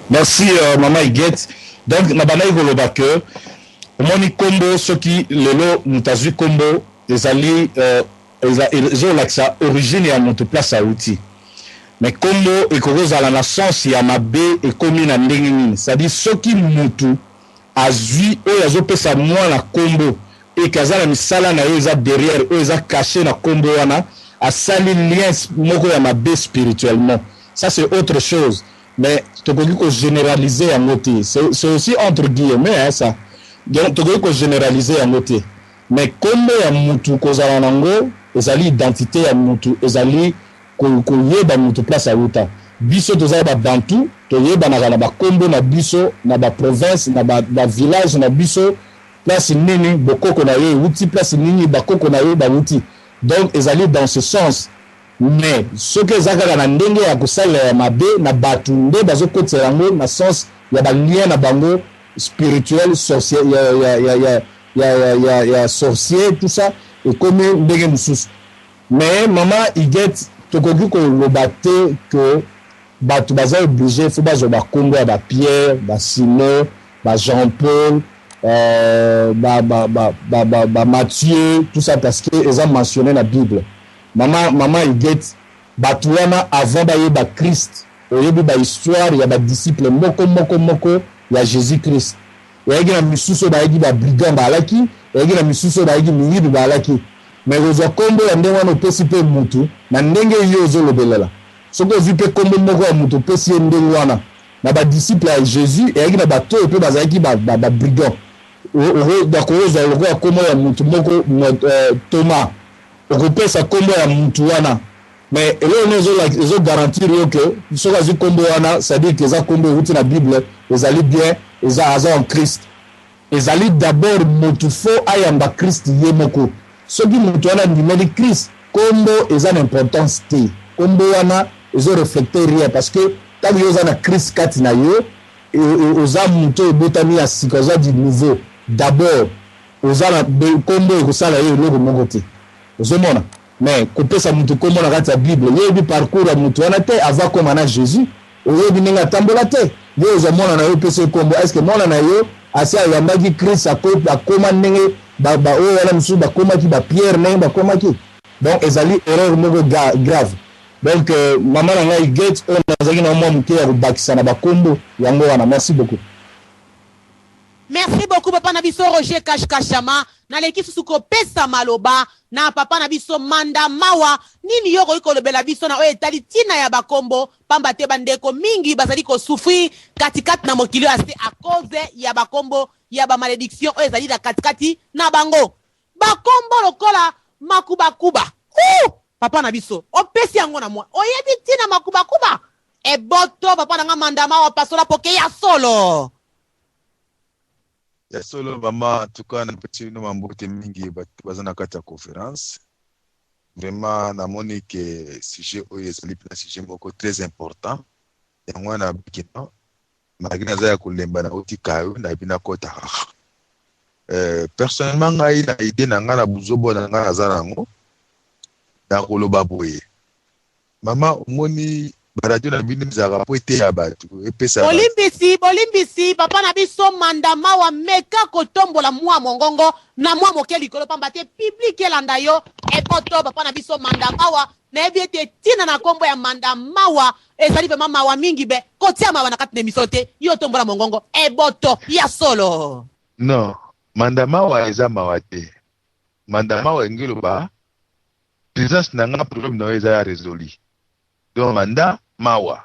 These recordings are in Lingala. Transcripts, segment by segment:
Merci mama Huguette. Donc na bandaki koloba que omoni kombo, soki lelo moto azwi kombo, ezali ezolakisa origine ya moto, place awuti. Mais kombo ekoki kozala na sens ya mabe. Ekomi na ndenge nini? C'est-à-dire soki mutu azwi oyo azopesa mwana kombo eke aza na misala na ye, eza derrière, oyo eza caché na kombo wana, asali lien moko ya mabe spirituellement, ça c'est autre chose. Mais tokoki kogénéraliser yango te. C'est aussi entre guillemets, hein, ça. Donc tokoki kogénéraliser yango te. Mais kombo ya mutu, kozala nango ezali identité ya mutu, ezali koyeba mutu place awuta. Biso toza babantu, toyebanaka na bakombo na biso, na baprovince, na bavillage na biso, place nini bokoko na yo ewuti, place nini bakoko na yo bawuti. Donc ezali dans ce sens. Mais soki eza kaka na ndenge ya kosalela ya mabe na bato nde bazokotisa yango na sens ya balien na bango spirituel, sorcier, ya sorcier, tout ça, ekomi ndenge mosusu. Mais mama Huguette, tokoki koloba te ke bato baza obligé faut bazwa bakombo ya baPierre, baSimon, baJean Paul, baMatthieu, tout ça, parce que eza mentionné na Bible. Mama Huguette, bato wana avant bayeba Christ, oyebi bahistoire ya badisciple moko moko moko ya Jésus Christ, oyaki na misusu oyo bayaki babrigand baalaki, oyaki na misusu oyo bayaki miyibi baalaki. Mais kozwa nkombo ya ndenge wana opesi mpe mutu na ndenge yo ozolobelela, soki ozwi mpe nkombo moko ya mutu opesi ye ndenge wana, na badisciple ya Jésus eyaki na bato oyo mpe bazalaki babrigand. Bakozwa lokola nkombo ya mutu moko Thomas, okopesa nkombo ya mutu wana, mais eloko nini ezogarantir yo ke soki azwi nkombo wana, c'est-à-dire ke eza nkombo euti na Bible, ezali bien, eza aza en Christ? Ezali d'abord motu faut ayamba Christ ye moko. Soki motu wana andimeli Christ, nkombo eza na importance te. Nkombo wana ezoreflecte rien, parce que ntango yo oza na Christ kati na yo, oza motu oyo ebotami ya sika, oza du nouveau. D'abord oza na nkombo, ekosala ye eloko moko te. Ozomona? Mais kopesa motu nkombo na kati ya Bible, yoyebi parcours ya motu wana te avant koma na Jésus, oyebi ndenge atambola te. Yo ozwa mwana na yo, opesa ye nkombo, est-ce mwana na yo asi ayambaki Christ, akoma ndenge oyo wana mosusu bakomaki baPierre, ndenge bakomaki? Donc ezali erreur moko grave. Donc mama na ngai Gate, oyo nazalaki na mwa moke ya kobakisa na bakombo yango wana. Merci beaucoup. Merci beaucoup, papa na biso Roger Kashkashama. Naleki susu kopesa maloba na papa na biso Manda Mawa. Nini yo okoki kolobela biso na oyo etali ntina ya bakombo? Pamba te bandeko mingi bazali kosouffrir katikati na mokili oyo ase à cause ya bakombo ya bamalédiction oyo ezali na katikati na bango, bakombo lokola Makubakuba. Papa na biso, opesi yango na mwa oyebi ntina Makubakuba eboto? Papa na nga Manda Mawa, pasola poke ya solo. Ya solo, mama. En tout cas napesi bino bambote mingi, bato baza na kati ya conférence. Vraiment namoni ke sujet oyo ezali mpena sujet moko très important. Yango wana nabiki no, malgré naza ya kolemba, nauti kayo, nayebi nakota kaka. Personnellement ngai na idée na ngai, na buzobo na ngai naza nango, nakoloba boye: mama, omoni baradio na bino ezalaka po eteya bato, epesa. Bolimbisi, bolimbisi, papa na biso Manda Mawa, meka kotombola mwa mongongo na mwa moke likolo, pamba te public elanda yo. Eboto, papa na biso Manda Mawa. Nayebi ete ntina na nkombo ya Manda Mawa ezali vraiment mawa mingi. Be kotia mawa na kati na émission te. Yo tombola mongongo. Eboto, ya solo. Non, Manda Mawa eza mawa te. Manda Mawa elingi eloba présence na nga, problème na yo eza ya résolu. Donc Manda Mawa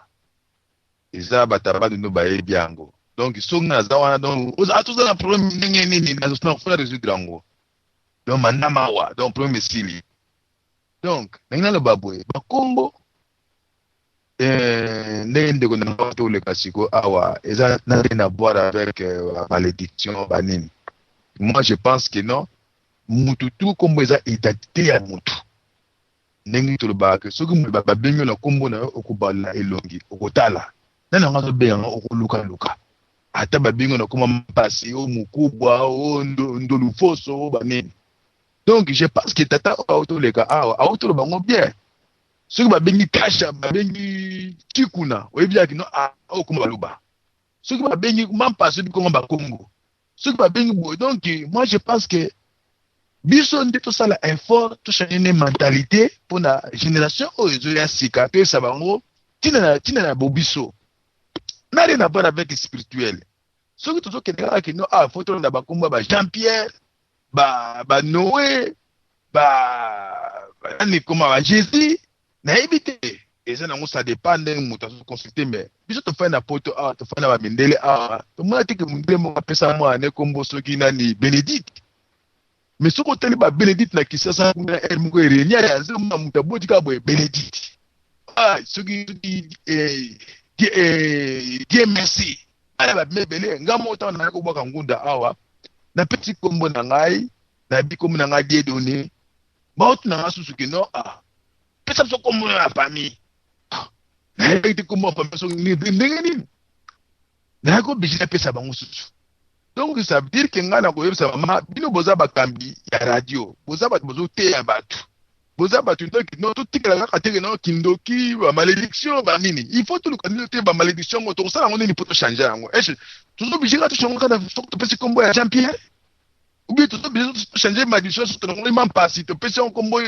eza bato ya Bandundu bayebi yango. Donc soki naza wana, donc atoza na problème ndenge nini, nazofuna résoudre yango. Donc Manda Mawa, donc problème esili. Donc ndenge naloba boye, bakombo ndenge ndeko na nga toleka sikoyo awa, eza na rien à voir avec malédiction banini. Moi je pense que non, mutu tu kombo eza identité ya mutu. Ndenge tolobaka ke soki babengi yo na nkombo na yo, okobala elongi, okotala nani yango azobenga, okolukaluka. Ata babengi yo na nkombo mpasi o mokubwa o ndolufoso o banini. Donc je pense que tata oyo autoleka awa, autoloba yango bien. Soki babengi Kasha, babengi Kikuna, oyebi yaki no, ah, oyo kombo baluba. Soki babengi Mampasi, oyebi kombo bakongo. Soki babengi boye, donc moi je pense que biso nde tosala effort, tochange nde mentalité mpona génération oyo ezoya sika, toyebisa bango ntina na bobiso n'a rien à voir avec spirituel. Soki tozokende kaka kino, ah, faut tolanda bakombo ya ba Jean Pierre, ba Noé, ba nani, koma ba Jésus, nayebi te. Eza nango, ça dépend ndenge moto azoconsulte. Mais biso tofandi na Poto awa, tofandi na bamindele awa, tomona te ke mondele moko apesa mwana ne kombo soki nani Bénédicte. Mais soki otali babénédicte na Kisasa kuna, ere moko erenia ya nzela, omona moto aboti kaka boye Bénédicte, ah, soki Dieu merci, aya babima ebele. Nga moko, ntango nayaki kobwaka ngunda awa, napesi kombo na ngai, nayebi kombo na ngai Dieudonné. Bauti na nga susu ke non, ah, pesa biso kombo ya famille. Nayebaki te kombo ya famille soki ndenge nini. Nayaki obligé napesa bango susu. Donc ça veut dire que ngai nakoyebisa mama, bino boza bakambi ya radio, boza bato bozoteya bato, boza bato. Donc non, totikala kaka teke non, kindoki, bamalédiction, banini. Il faut toluka nini te, bamalédiction yango tokosala yango nini mpo tochange yango? Est tozoblige kaka tochange kaka soki topesi kombo ya Jean Pierre, ou bien tozoblige tochange malédiction soki tolongoli Mampasi, topesi yango kombo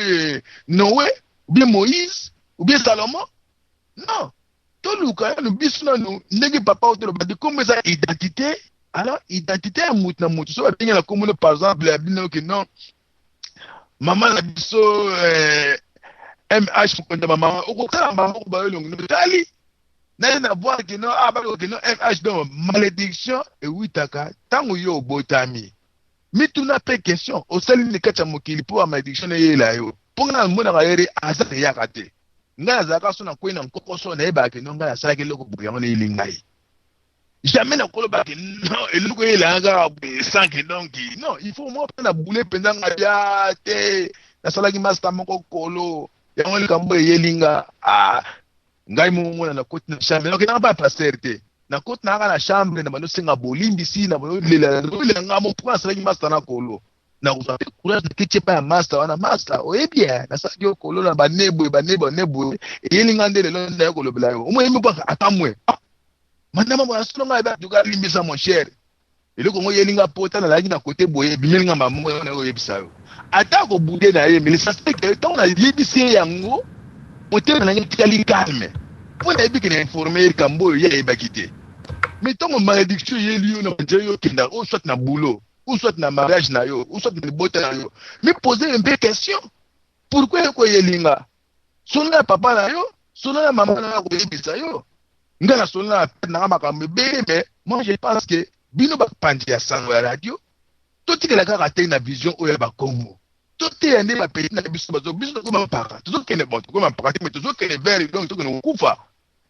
Noé, ou bien Moïse, ou bien Salomon? Non, toluka nanu biso nanu ndenge papa oyo toloba te, kombo eza identité. Alors identité ya motu na motu, so babengi na kombo no, par exemple ya bino ke non, mama na biso mh mokonzi ya bamama, okotala mama moko bayo elongi no tali naye na voir ke non, ah, baloba ke non mh. Donc malédiction ewutaka ntango yo obotami. Mituna mpe question: osali nini kati ya mokili mpo ba malédiction eyela yo? Mpo ngai namonaka yere aza eyaka te. Ngai nazalaka so nakwei na nkokoso, nayebaka ke non, ngai nasalaki eloko boye, yango neyeli ngai. Jamais nakoloba ke non, eloko eyelanga kaka boye sans que, donc non, il faut moi mpe na bule mpenza ngai bia te, nasalaki master moko kolo, yango likambo eyeli nga. Ah, ngai moko mona nakoti na chambre, nakendaka pa pasteur te, nakoti na kaka na chambre na bando senga bolimbisi na bandolela lela nga mo mpo nasalaki master na kolo. Nakozwa mpe courage, naketi epai ya master wana: "Master, oyebi e, nasalaki yo kolo na baneboye, baneboye, baneboye, eyeli nga nde lelo naye kolobela yo." Omoyebi mpo akamwe mandama boye asolo ngai atuka: "Limbisa, mon cher, eloko yango eyeli nga pota nazalaki na kote boye, ebimeli nga mamongo yango naye koyebisa yo." Ata kobude na ye, mais l'essentiel ke ntango nayebisi ye yango, motema na ngai etikali calme, mpo nayebi ke na informe ye likambo oyo ye ayebaki te. Mais ntango malédiction eyeli yo na banzela yo okendaka, oyo soit na boulot, ou soit na mariage na yo, ou soit na libota na yo, mais poser un peu question: pourquoi eloko eyeli nga? Solo ya papa na yo, solo ya mama na yo, akoyebisa yo. Nga na solo na nanga makambo ebele. Mais moi je pense que bino bapanzi ya sango ya radio, totikela kaka te na vision oyo ya bakongo. Toteya nde bapeti na biso. Bazo biso tokoma mpaka, tozokende, bon, tokoma mpaka te, mais tozokende vers, donc tokende kokufa,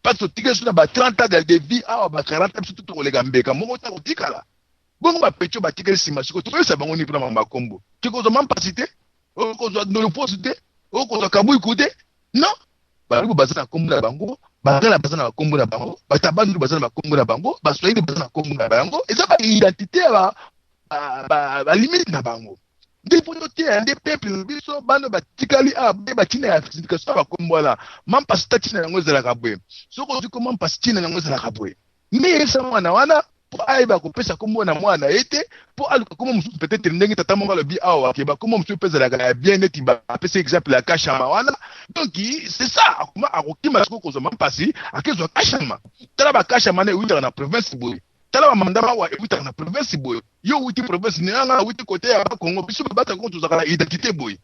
parce que totikeli so na ba 30 ans de vie awa, ba 40 ans, biso to tokoleka mbeka moko ta kotikala bongo. Bapeti oyo batikeli nsima sikoyo, tokoyebisa bango nini mpona makambo ya kombo? Tokozwa Mampasi te, okozwa Ndoloposi te, okozwa Kabuiku te. Non, Balubu baza na kombo na bango, Bangala baza na bakombo na bango, Batabandu baza na bakombo na bango, Baswahili baza na kombo na bango. Eza baidentité ya balimite na bango nde mpo toteya nde peuple na biso. Bana batikali awa bayeba ntina ya signification ya bakombo wana. Mampasi ta, ntina yango ezalaka boye. Soki ozwi kombo Mampasi, ntina yango ezalaka boye. Nde yebisa mwana wana mpo ayeba kopesa kombo na mwana ye te, mpo aluka kombo mosusu. Peut-être ndenge tata moko alobi awa ke bakombo mosusu mpe ezalaka ya bien, neti bapesi exemple ya Kashama wana. Donc c'est ça, akoma akokima sikoyo kozwa Mampasi, akezwa Kashama. Tala, bakashama na ewutaka na province boye, tala bamandama awa ewutaka na province boye. Yo wuti province nanga, wuti kote ya Bakongo, biso babata Kongo, tozalaka na identité boye.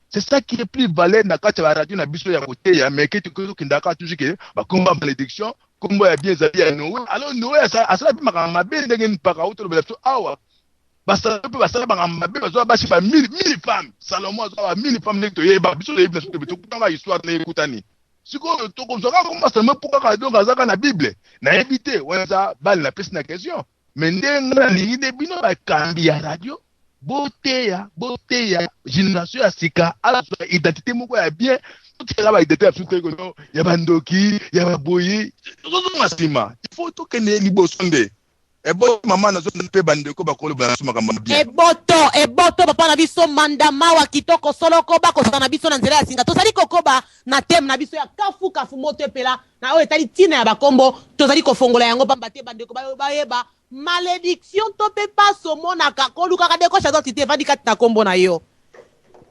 C'est ça qui est plus valeur na kati ya baradio na biso ya koteya. Mais ke tokendaka toujours ke bakombo ya malédiction, kombo ya bien ezali ya Noé. Alors Noé asala mpe makambo mabe ndenge mpaka auti olobela biso awa. Basala mpe, basala makambo mabe, bazwa basi ba mille mille femmes. Salomo azwa ba mille femmes, ndenge toyeba biso, toyebi na biso, tokutanga histoire na ekutani. Sikoyo tokozwa kaka komba Salomo mpo kaka donc aza kaka na Bible? Nayebi te, wana eza bale napesi na question. Mais ndenge ngai nalingi nde bino bakambi ya radio boteya, boteya génération ya sika azwa identité moko ya bien. Totikaka baidentité ya biso te kono ya bandoki ya baboyi, tozozonga nsima. Il faut tokende liboso nde. Eboto mama nazo mpe bandeko bakoloba na biso makambo ya bien. Eboto eboto papa na biso manda mawa kitoko solo koba kozala na biso na nzela ya singa. Tozali kokoba na thème na biso ya kafu kafu moto epela na oyo etali ntina ya bakombo. Tozali kofongola yango pamba te bandeko bayeba malediction to mpe pasi omonaka kolukaka de gauche à droite te evandi kati na kombo na yo.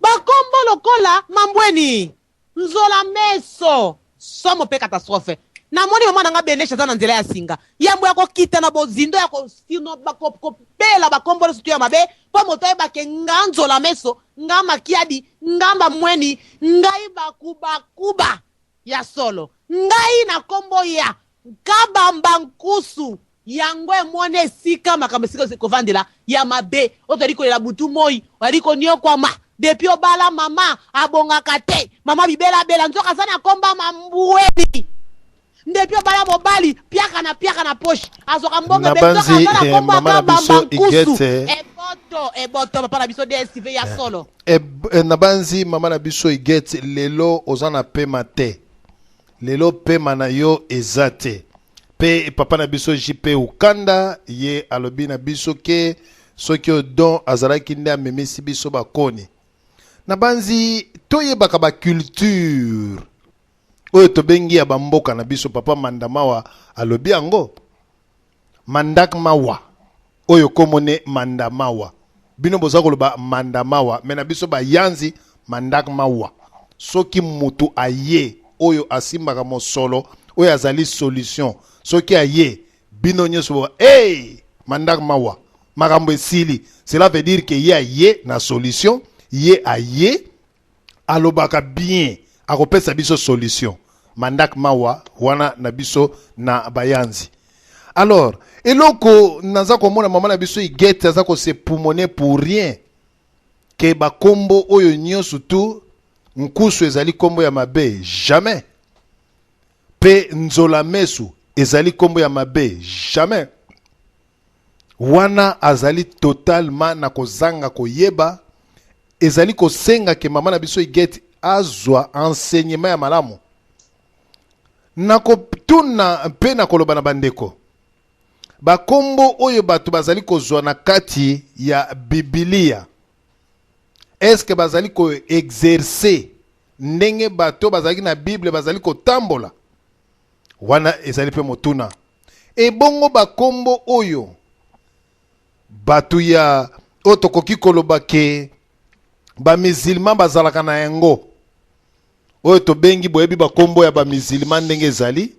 Bakombo lokola mambweni Nzola meso! Somo pe catastrophe. Namoni mama na nga Benesha aza na nzela ya singa. Yambo ya kokita na bozindo ya kobelela ba kombo nionso tout ya mabe po moto ayeba ke nga Nzola meso, nga Makiadi, nga Mamweni, ngai Bakubakuba ya solo. Ngai na kombo ya Kabamba Nkusu. Yango emoni esika makambo esika kovandela ya mabe oyo tozali kolela butu moi ozali koniokwama depuis obala mama abongaka te mama bibelabela nzoka aza na komba mambueni depuis obala mobali piaka na piaka na poche azwaka mbongo ebele nzoka Nabanzi aza na eh, kombo mama na akabamba biso nkusu Igete eboto eboto papa na biso DSTV ya solo. Nabanzi mama na biso Igete lelo oza na pema te lelo pema na yo eza te pe papa na biso JP Ukanda ye alobi na biso ke soki Odon azalaki nde amemisi biso bakoni. Nabanzi toyebaka ba culture oyo tobengi ya bamboka na biso. Papa Mandamawa alobi yango, Mandak Mawa oyo komone Mandamawa, bino boza koloba Mandamawa me na biso bayanzi Mandak Mawa. Soki mutu aye oyo asimbaka mosolo oyo azali solution, soki aye bino nyonso bo hey, Mandak Mawa, makambo esili. Cela veut dire que ye aye na solution, ye aye alobaka bien, akopesa biso solution. Mandak Mawa wana na biso na bayanzi. Alors eloko naza komona mama na biso Igete aza ko se poumoner pour rien ke bakombo oyo nyonso tu nkusu ezali kombo ya mabe jamais, pe nzola mesu ezali kombo ya mabe jamais. Wana azali totalement na kozanga koyeba. Ezali kosenga ke mama na biso Igete azwa enseignement ya malamu. Nakotuna mpe nakoloba na bandeko, bakombo oyo bato bazali kozwa na kati ya Biblia, est-ce que bazali ko exercer ndenge bato bazalaki na Bible bazali kotambola? Wana ezali mpe motuna. Ebongo bakombo oyo bato ya oyo tokoki koloba ke ba musulman bazalaka na yango, oyo tobengi boyebi bakombo ya ba musulman ndenge ezali,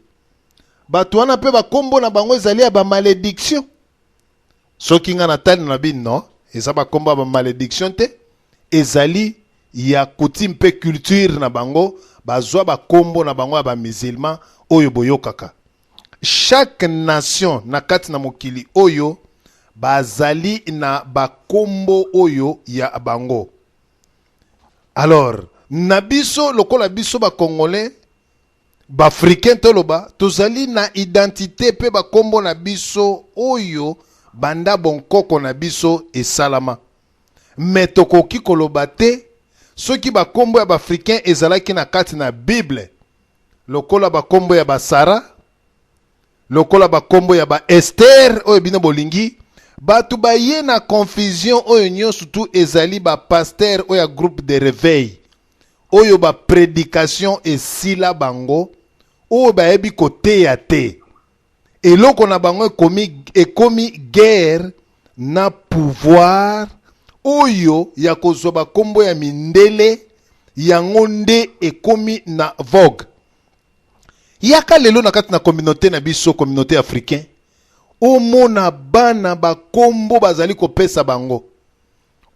bato wana mpe bakombo na bango ezali ya ba malediction. Soki nga natali na bino, non, eza bakombo ya ba malediction te, ezali ya coutume mpe culture na bango, bazwa bakombo na bango ya ba musulman oyo boyokaka. Chaque nation na kati na mokili oyo bazali na bakombo oyo ya bango. Alors na biso lokola biso ba congolais, ba africain toloba, tozali na identité pe bakombo na biso oyo banda bonkoko na biso esalama. Mais tokoki koloba te soki bakombo ya ba africain ezalaki na kati na Bible lokola bakombo ya ba Sarah, lokola bakombo ya ba Esther oyo bino bolingi. Bato baye na confusion oyo nyonso tu ezali ba pasteur oyo ya groupe de reveil oyo ba predication esila bango, oyo bayebi koteya te. Eloko na bango ekomi guerre na pouvoir oyo ya kozwa bakombo ya mindele, yango nde ekomi na vogue. Yaka lelo na kati na communauté na biso, communauté africain, omona bana bakombo bazali kopesa bango.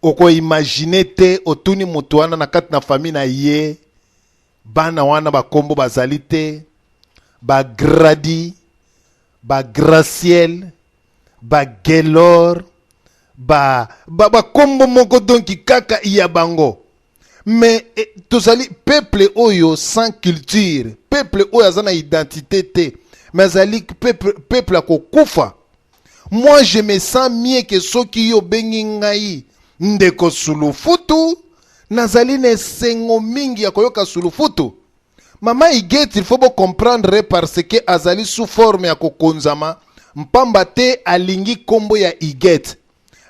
Oko imaginer te, otuni moto wana na kati na famille na ye, bana wana bakombo bazali te, ba Gradi, ba Graciel, ba Gelor, ba, ba bakombo moko donki kaka ya bango. Mais tozali peuple oyo sans culture, peuple oyo aza na identité te, mais azali peuple akokufa. Moi je me sens mieux que soki yo obengi ngai ndeko Sulufutu, nazali na esengo mingi ya koyoka Sulufutu. Mama Igeti, il faut bo comprendre parce que azali sous forme ya kokonzama. mpamba te alingi kombo ya Huguette.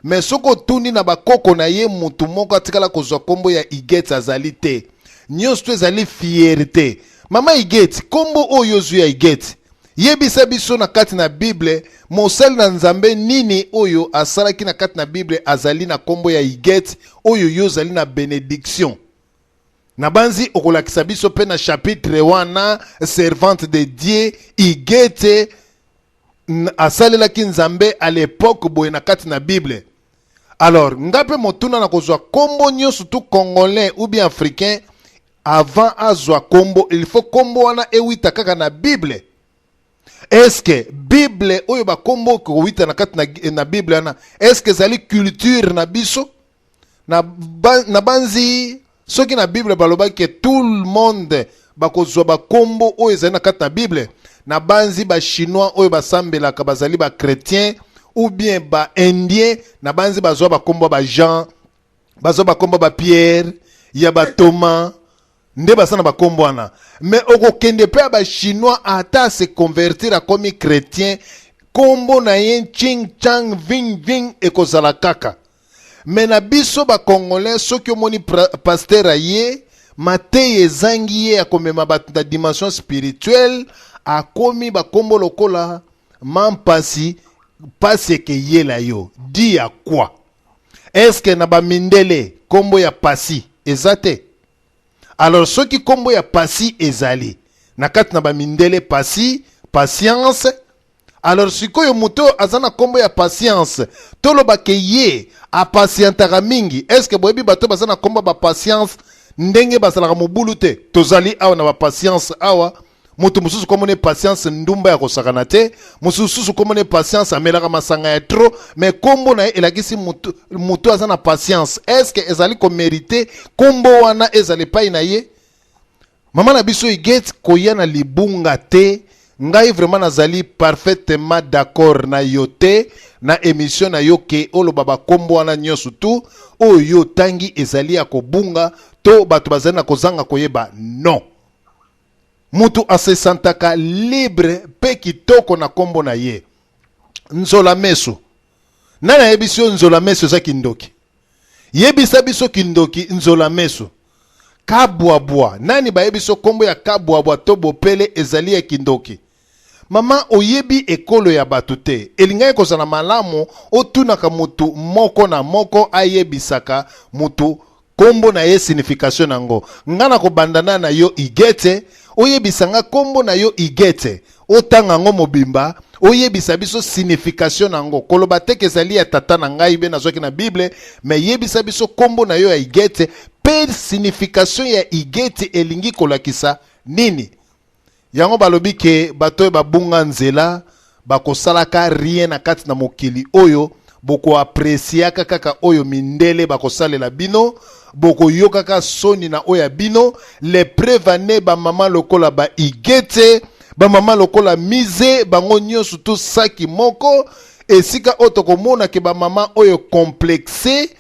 Mais soki otuni na bakoko na ye, mutu moko atikala kozwa kombo ya Huguette azali te. Nyonso to ezali fierté. Mama Huguette, kombo oyo ozwi ya Huguette, yebisa biso na kati na Bible mosali na Nzambe nini oyo asalaki na kati na Bible azali na kombo ya Huguette oyo yo ozali na benediction. Nabanzi okolakisa biso mpe na chapitre wana servante de Dieu Huguette asalelaki Nzambe à l'époque boye na kati na Bible. Alors nga mpe motuna na kozwa kombo nyonso tu congolais ou bien africain, avant azwa kombo, il faut kombo wana ewita kaka na Bible. Est-ce que Bible oyo bakombo kowita na kati na Bible wana, est-ce que ezali culture na biso? Na banzi soki na Bible balobaki ke tout le monde bakozwa bakombo oyo ezali na kati na Bible, na banzi bachinois oyo basambelaka bazali bachrétien ou bien baindien, na banzi bazwa bakombo ya bajean, bazwa bakombo ya bapierre, ya bathomas, nde baza na bakombo wana. Mais okokende mpe ya bachinois, ata se convertir akomi chrétien, kombo na ye ching chang ving ving ekozala kaka. Mais na biso bacongolais, soki omoni pasteur aye, mateyi ezangi ye ya komema bato na dimension spirituelle, akomi bakombo lokola mampasi, pasi ekeyela yo di ya kwa. Eske na bamindele kombo ya pasi eza te? Alors soki kombo ya pasi ezali na kati na bamindele, pasi, patience, alors sikoyo moto oyo aza na kombo ya patience, tolobake ye apatientaka mingi. Eske boyebi bato baza na kombo ya bapatience ndenge bazalaka mobulu te? Tozali awa na bapatience awa. Moto mosusu kombo ne patience, ndumba ya kosakana te. Mosusu kombo ne patience, amelaka masanga ya trop. Mais kombo na ye elakisi moto aza na patience. Eske ezali komériter kombo wana ezala epai na ye? Mama na biso Huguette, koya na libunga te. Ngai vraiment nazali parfaitement d'accord na yo te na émission na yo ke oloba bakombo wana nyonso tu oyo yo otangi ezali ya kobunga to bato bazali na kozanga koyeba. Non, mutu asesantaka libre mpe kitoko na kombo na ye. Nzola meso, nani ayebisi yo nzola meso eza kindoki? Yebisa biso kindoki nzola meso. Kabwabwa, nani bayebi so kombo ya kabwabwa to bopele ezali ya kindoki? Mama, oyebi ekolo ya bato te. Elingaki kozala malamu otunaka mutu moko na moko, ayebisaka mutu kombo na ye, signification nango. Nga na kobanda na yo Huguette, oyebisa nga kombo na yo Huguette, otanga yango mobimba, oyebisa biso signification nango. Koloba te ke ezali ya tata na ngai be nazwaki na Bible, mais yebisa biso kombo na yo ya Huguette mpe signification ya Huguette elingi kolakisa nini. Yango balobi ke bato oyo babunga nzela bakosalaka rien na kati na mokili oyo. Bokoapresiaka kaka oyo mindele bakosalela bino, bokoyokaka soni na oyo ya bino. Le preuve ane bamama lokola ba Huguette, bamama lokola mise, bango nyonso tu saki moko. Esika oyo tokomona ke bamama oyo complexe,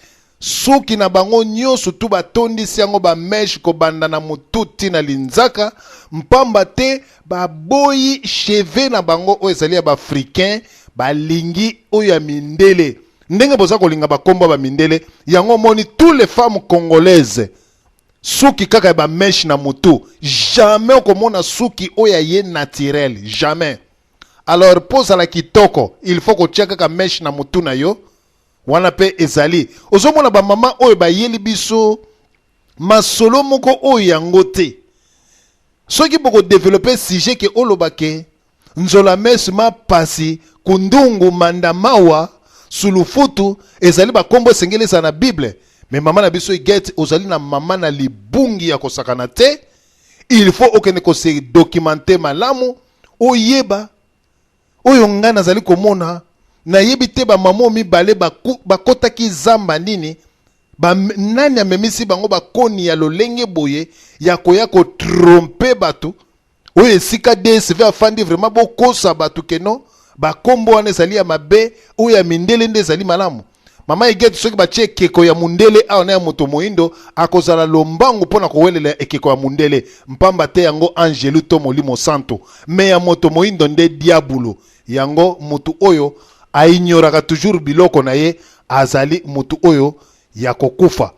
suki na bango nyonso tu batondisi yango bamèches kobanda na motu ti na linzaka, mpamba te baboyi cheveux na bango oyo ezali ya baafricain, balingi oyo ya mindele. Ndenge boza kolinga bakombo ya bamindele, yango omoni tous les femmes congolaises suki kaka ya bamèches na motu. Jamais okomona suki oyo ya ye naturel, jamais. Alors mpo ozala kitoko, il faut kotia kaka mèche na motu na yo wana. Mpe ezali ozomona bamama oyo bayeli biso masolo moko oyo yango te. Soki bokodévelopper sujet ke oloba ke nzola meso mapasi, kundungu, manda mawa, sulufutu ezali bakombo esengeli ezala na Bible. Mais mama na biso Huguette, ozali na mama na libungi ya kosakana te. Il faut okende kose documenter malamu, oyeba oyo ngai nazali komona. Nayebi te bamama oyo mibale bakotaki zamba nini, nani amemisi bango bakoni ya lolenge boye ya koya kotromper bato oyo esika DSV afandi. Vraiment bokosa bato keno bakombo wana ezali ya mabe, oyo ya mindele nde ezali malamu. Mama Igete, soki batie ekeko ya mundele awa na ya moto moindo, akozala lombangu mpo na kowelela ekeko ya mundele, mpamba te yango angelu to molimo santu. Me ya moto moindo nde diabulu. Yango motu oyo aignoraka toujours biloko na ye azali motu oyo ya kokufa.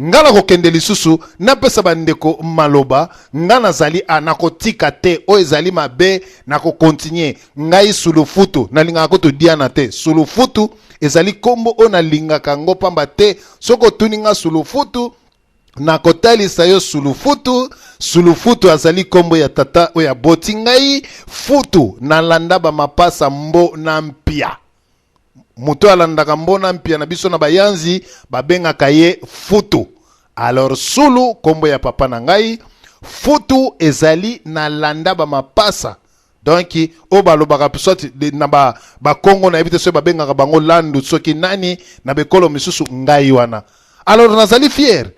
Nga nakokende lisusu napesa bandeko maloba. Nga nazali a nakotika te oyo ezali mabe, nakokontinue. Ngai Sulufutu nalingaka kutu Diana te. Sulufutu ezali nkombo oyo nalingaka yango pamba te soki otuni nga Sulufutu, nakotalisa yo Sulufutu. Sulufutu azali nkombo ya tata oyo aboti ngai. Futu nalanda bamapasa mbo na mpia. Moto oyo alandaka mbona mpia na biso na bayanzi babengaka ye futu. Alors Sulu nkombo ya papa na ngai. Futu ezali nalanda bamapasa, donc oyo balobaka soit na bakongo, nayebi te soki babengaka bango landu soki nani na bekolo misusu. Ngai wana alors nazali fier.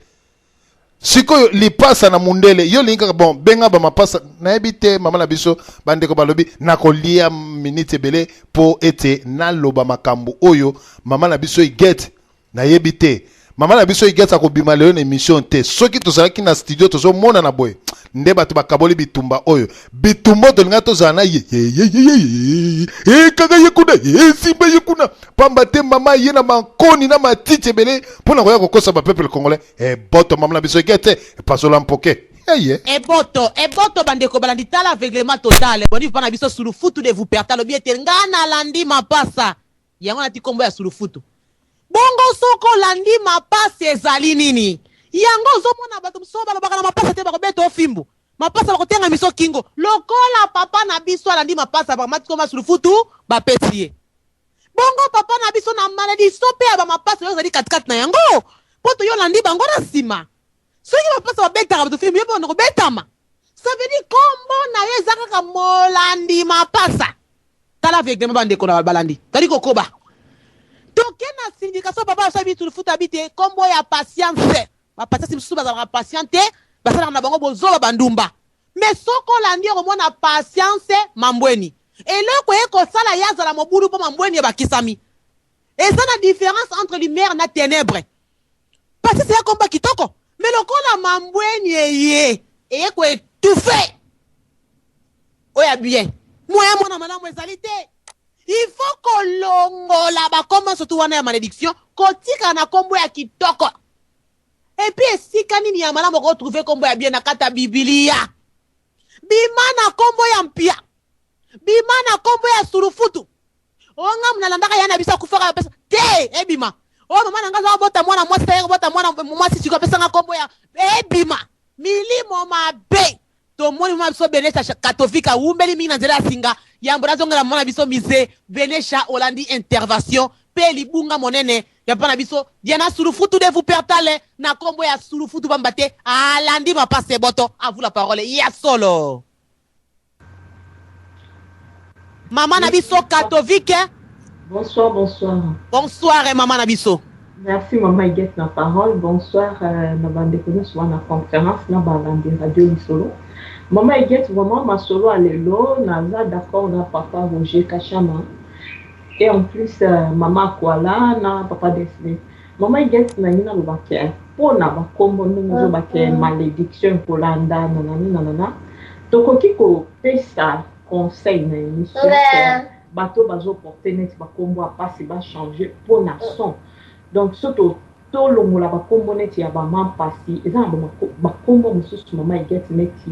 Sikoyo lipasa na mundele yo olingi kaka bon benga bamapasa, nayebi te. Mama na biso, bandeko balobi nakolia miniti ebele mpo ete naloba makambo oyo. Mama na biso Igete, nayebi te, mama na biso Igete akobima lelo na émission te. Soki tozalaki na studio, tozomonana boye nde bato bakaboli bitumba oyo, bitumba oyo tolinga tozala na ye kaka ye kuna, esimba ye kuna, pamba te mama ye na mankoni na matiti ebele mpo na koya kokosa bapeuple congolais. Eboto, mama na biso Igete, epasola mpoke eye. Eboto, eboto, bandeko balandi. Tala aveuglement total. Boni mpa na biso Sulufutu de Vuperta alobi ete nga nalandi mapasa, yango nati nkombo ya Sulufutu. Bongo soki olandi mapasa ezali nini? Yango ozomona bato mosusu balobaka na mapasa te, bakobeta ofimbu mapasa, bakotenga miso kingo. Lokola papa na biso alandi mapasa, bakamati koma Sulufutu, bapesi ye. Bongo papa na biso na malédiction mpe ya bamapasa oyo ezali katikati na yango, mpo toyo olandi bango na nsima. Soki mapasa babetaka bato fimbu, yo mpe banda kobetama. Ça veut dire kombo na ye eza kaka molandi mapasa. Tala aveuglement, bandeko na balandi. Tali kokoba, toke na signification. Papa asali bitu futa bi te kombo ya patience. Bapatience mosusu bazalaka patient te, basalaka na bango bozoba, bandumba. Mais soki olandi, okomona patience mambweni. Eloko ye kosala ye azala mobulu mpo mambweni ebakisami. Eza na différence entre lumière na ténèbre. Patience ya komba kitoko, mais lokola mambweni eye eye koétouffer oyo ya bien, moya mwana malamu ezali te. Il faut kolongola bakombo surtout wana ya malédiction, kotikala na kombo ya kitoko. Et puis esika nini ya malamu okotrouver kombo ya bien? Na kati ya Bibilia. Bima na kombo ya mpia, bima na kombo ya Sulufutu. Oyo nalandaka ya na biso akufaka, bapesa te, ebima. Oyo mama na ngai aza bota mwana mwasi te, bota mwana mwasi sikoyo apesanga kombo ya, ebima. Milimo mabe. Tomoni mama biso Benesha Katofika awumbeli mingi na nzela ya singa. Yambo nazongela mama na biso Mise Benesha, olandi intervention mpe libunga monene ya papa na biso Diana Sulufutu de Vupertale na nkombo ya Sulufutu, pamba te alandi mapasa. Eboto, à vous la parole. Ya solo, mama na biso Katovike. Bonsoir, bonsoir. Bonsoir, mama na biso. Merci, Maman Huguette, na parole. Bonsoir, na bandeko nyonso wana conférence na balandi radio Lisolo. Maman Huguette, vraiment masolo ya lelo, naza d'accord na papa Roger Kachama et en plus mama Kwala na papa Desne. Maman Huguette, nangi naloba ke mpona bakombo ndenge ozoba ke malédiction ekolanda nanani nanana, tokoki kopesa conseil na émission ke bato bazoporter neti bakombo ya mpasi bachanger mpona son. Donc so tolongola bakombo neti ya bamampasi, eza na bakombo mosusu, mama Igete, neti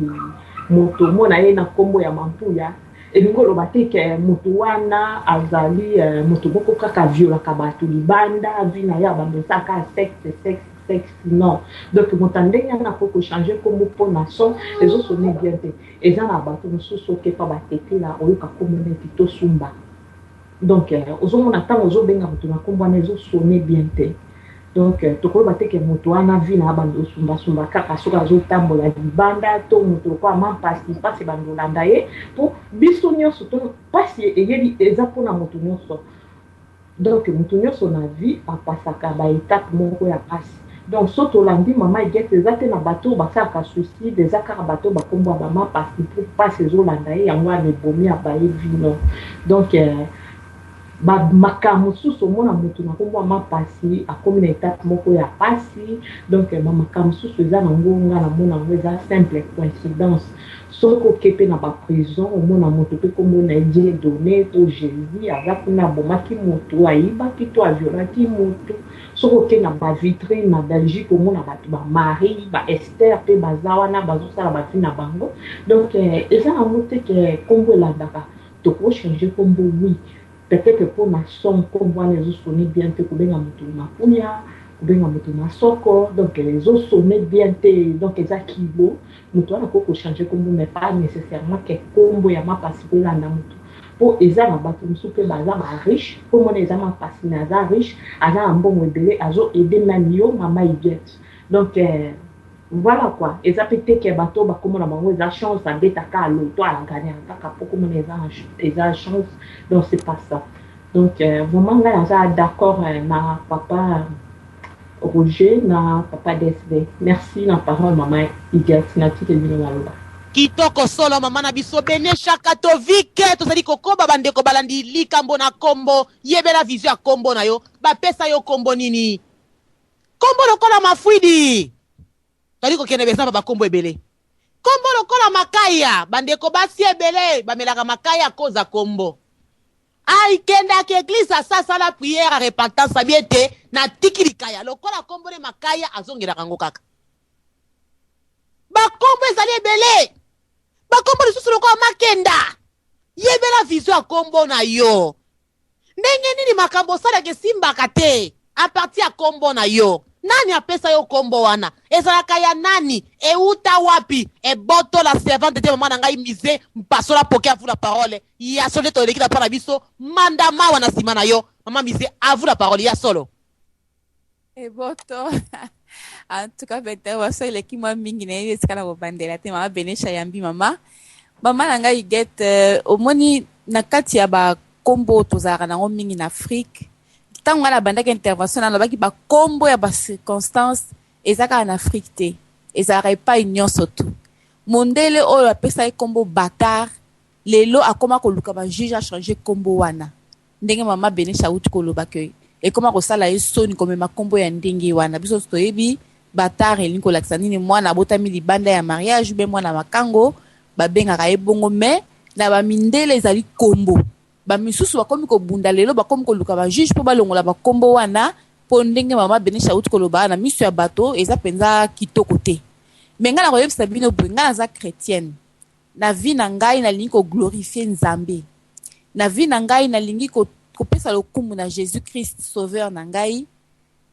moto omona ye na nkombo ya Mampuya, elingi oloba te ke moto wana azali moto moko kaka violaka bato libanda, vie na ye abanda osalaka sexe, sexe, sexe, non. Donc moto ya ndenge wana akoki kochanger nkombo mpona son ezosonner bien te. Eza na bato mosusu okepa batetela, oyoka nkombo neti Tosumba, donc ozomona ntango ozobenga moto na nkombo wana ezosonner bien te. Donc tokoyeba te ke moto wana vie na bando osumbasumba kaka soki azotambola libanda, to moto lokola mampasi, mpasi bando olanda ye. Mpo biso nyonso to mpasi eyebi eza mpona moto nyonso. Donc moto nyonso na vie apasaka baétape moko ya mpasi. Donc so tolandi mama Igete, eza te na bato oyo basalaka suicide, eza kaka bato oyo bakombo ya bamapasi mpo mpasi ezolanda ye, yango wana ebomi abaye vie, non. Donc Ba makambo mosusu omona motu na nkombo ya mapasi akomi na etape moko ya pasi, donc ba makambo mosusu eza nango nga namona yango eza simple coïncidence. Soki oke mpe na ba prison omona moto mpe nkombo na ye Dieu donné to Jésus aza kuna abomaki motu, ayibaki to aviolaki motu. Soki oke na ba vitrine na Belgique omona bato ba Marie, ba Esther mpe baza wana bazosala ba vie na bango. Donc eza nango te ke nkombo elandaka. Toko changer kombo oui, peut-etre pona son kombo wana ezo sonner bien te, kobenga mutu mapuya, kobenga mutu masoko, donc ezo sonner bien te, donc eza kilo, mutu wana akoki ko changer kombo mais pas necessairement que kombo ya mapasi kolanda mutu, po eza na batu mosusu pe baza ba riche, kombo na eza mapasi mais aza riche, aza na mbongo ebele, azo aider meme yo mama Huguette, donc Voilà quoi, eza pe te que bato oyo ba kombo na bango eza chance abeta ka loto a gagnaka kaka po kombo na eza eza chance, donc c'est pas ça. Donc vraiment ngai naza d'accord na papa Roger na papa DSV. Merci na parole maman Huguette, natikeli bino maloba. Kitoko solo mama na biso Benesha Katovike, tozali kokoba bandeko balandi likambo na kombo, yebela vision ya kombo na yo, bapesa yo kombo nini? Kombo lokola Mafuidi, tozali kokende beza ba kombo ebele. Kombo lokola Makaya, bandeko basi ebele bamelaka makaya koza kombo. Aikendaka eglise asasala prière ya repentance abi ete natiki likaya lokola kombo ne makaya azongelaka yango kaka. Bakombo ezali ebele, bakombo lisusu lokola Makenda, yebela vision ya kombo na yo. Ndenge nini makambo osalaka esimbaka te a partir ya kombo na yo? Nani apesa yo kombo wana? Ezalaka ya nani? Ewuta wapi? Eboto la servante de mama na ngai Mise Mpasola Poke à vous la parole. Ya solo nde toleki na pa na biso manda mawa na sima na yo. Mama Mise à vous la parole ya solo. Eboto. En tout cas, intervention eleki mwa mingi nayebi esika na kobandela te. Mama Benesha yambi mama. Mama na ngai Huguette, omoni na kati ya bakombo tozalaka nango mingi na Afrique. Ntango ngai nabandaki intervention nalobaki bakombo ya ba circonstance eza kaka na Afrique te, ezalaka epai nyonso tu. Mondele oyo apesaki kombo Bakar lelo akoma koluka ba juge achange kombo wana. Ndenge mama Benesha auti koloba ke ekoma kosala ye soni komema kombo ya ndenge wana. Biso toyebi bâtard elingi kolakisa nini, mwana abotami libanda ya mariage be mwana makango babengaka ye bongo, mais na bamindele ezali kombo. Bamisusu bakomi kobunda lelo, bakomi koluka ba juge mpo balongola bakombo wana, mpo ndenge mama Benesha auti koloba na miso ya bato eza mpenza kitoko te. Mais ngai nakoyebisa bino boye, ngai naza chrétienne. Na vie na ngai nalingi koglorifie Nzambe. Na vie na ngai nalingi kopesa lokumu na Jésus Christ sauveur na ngai.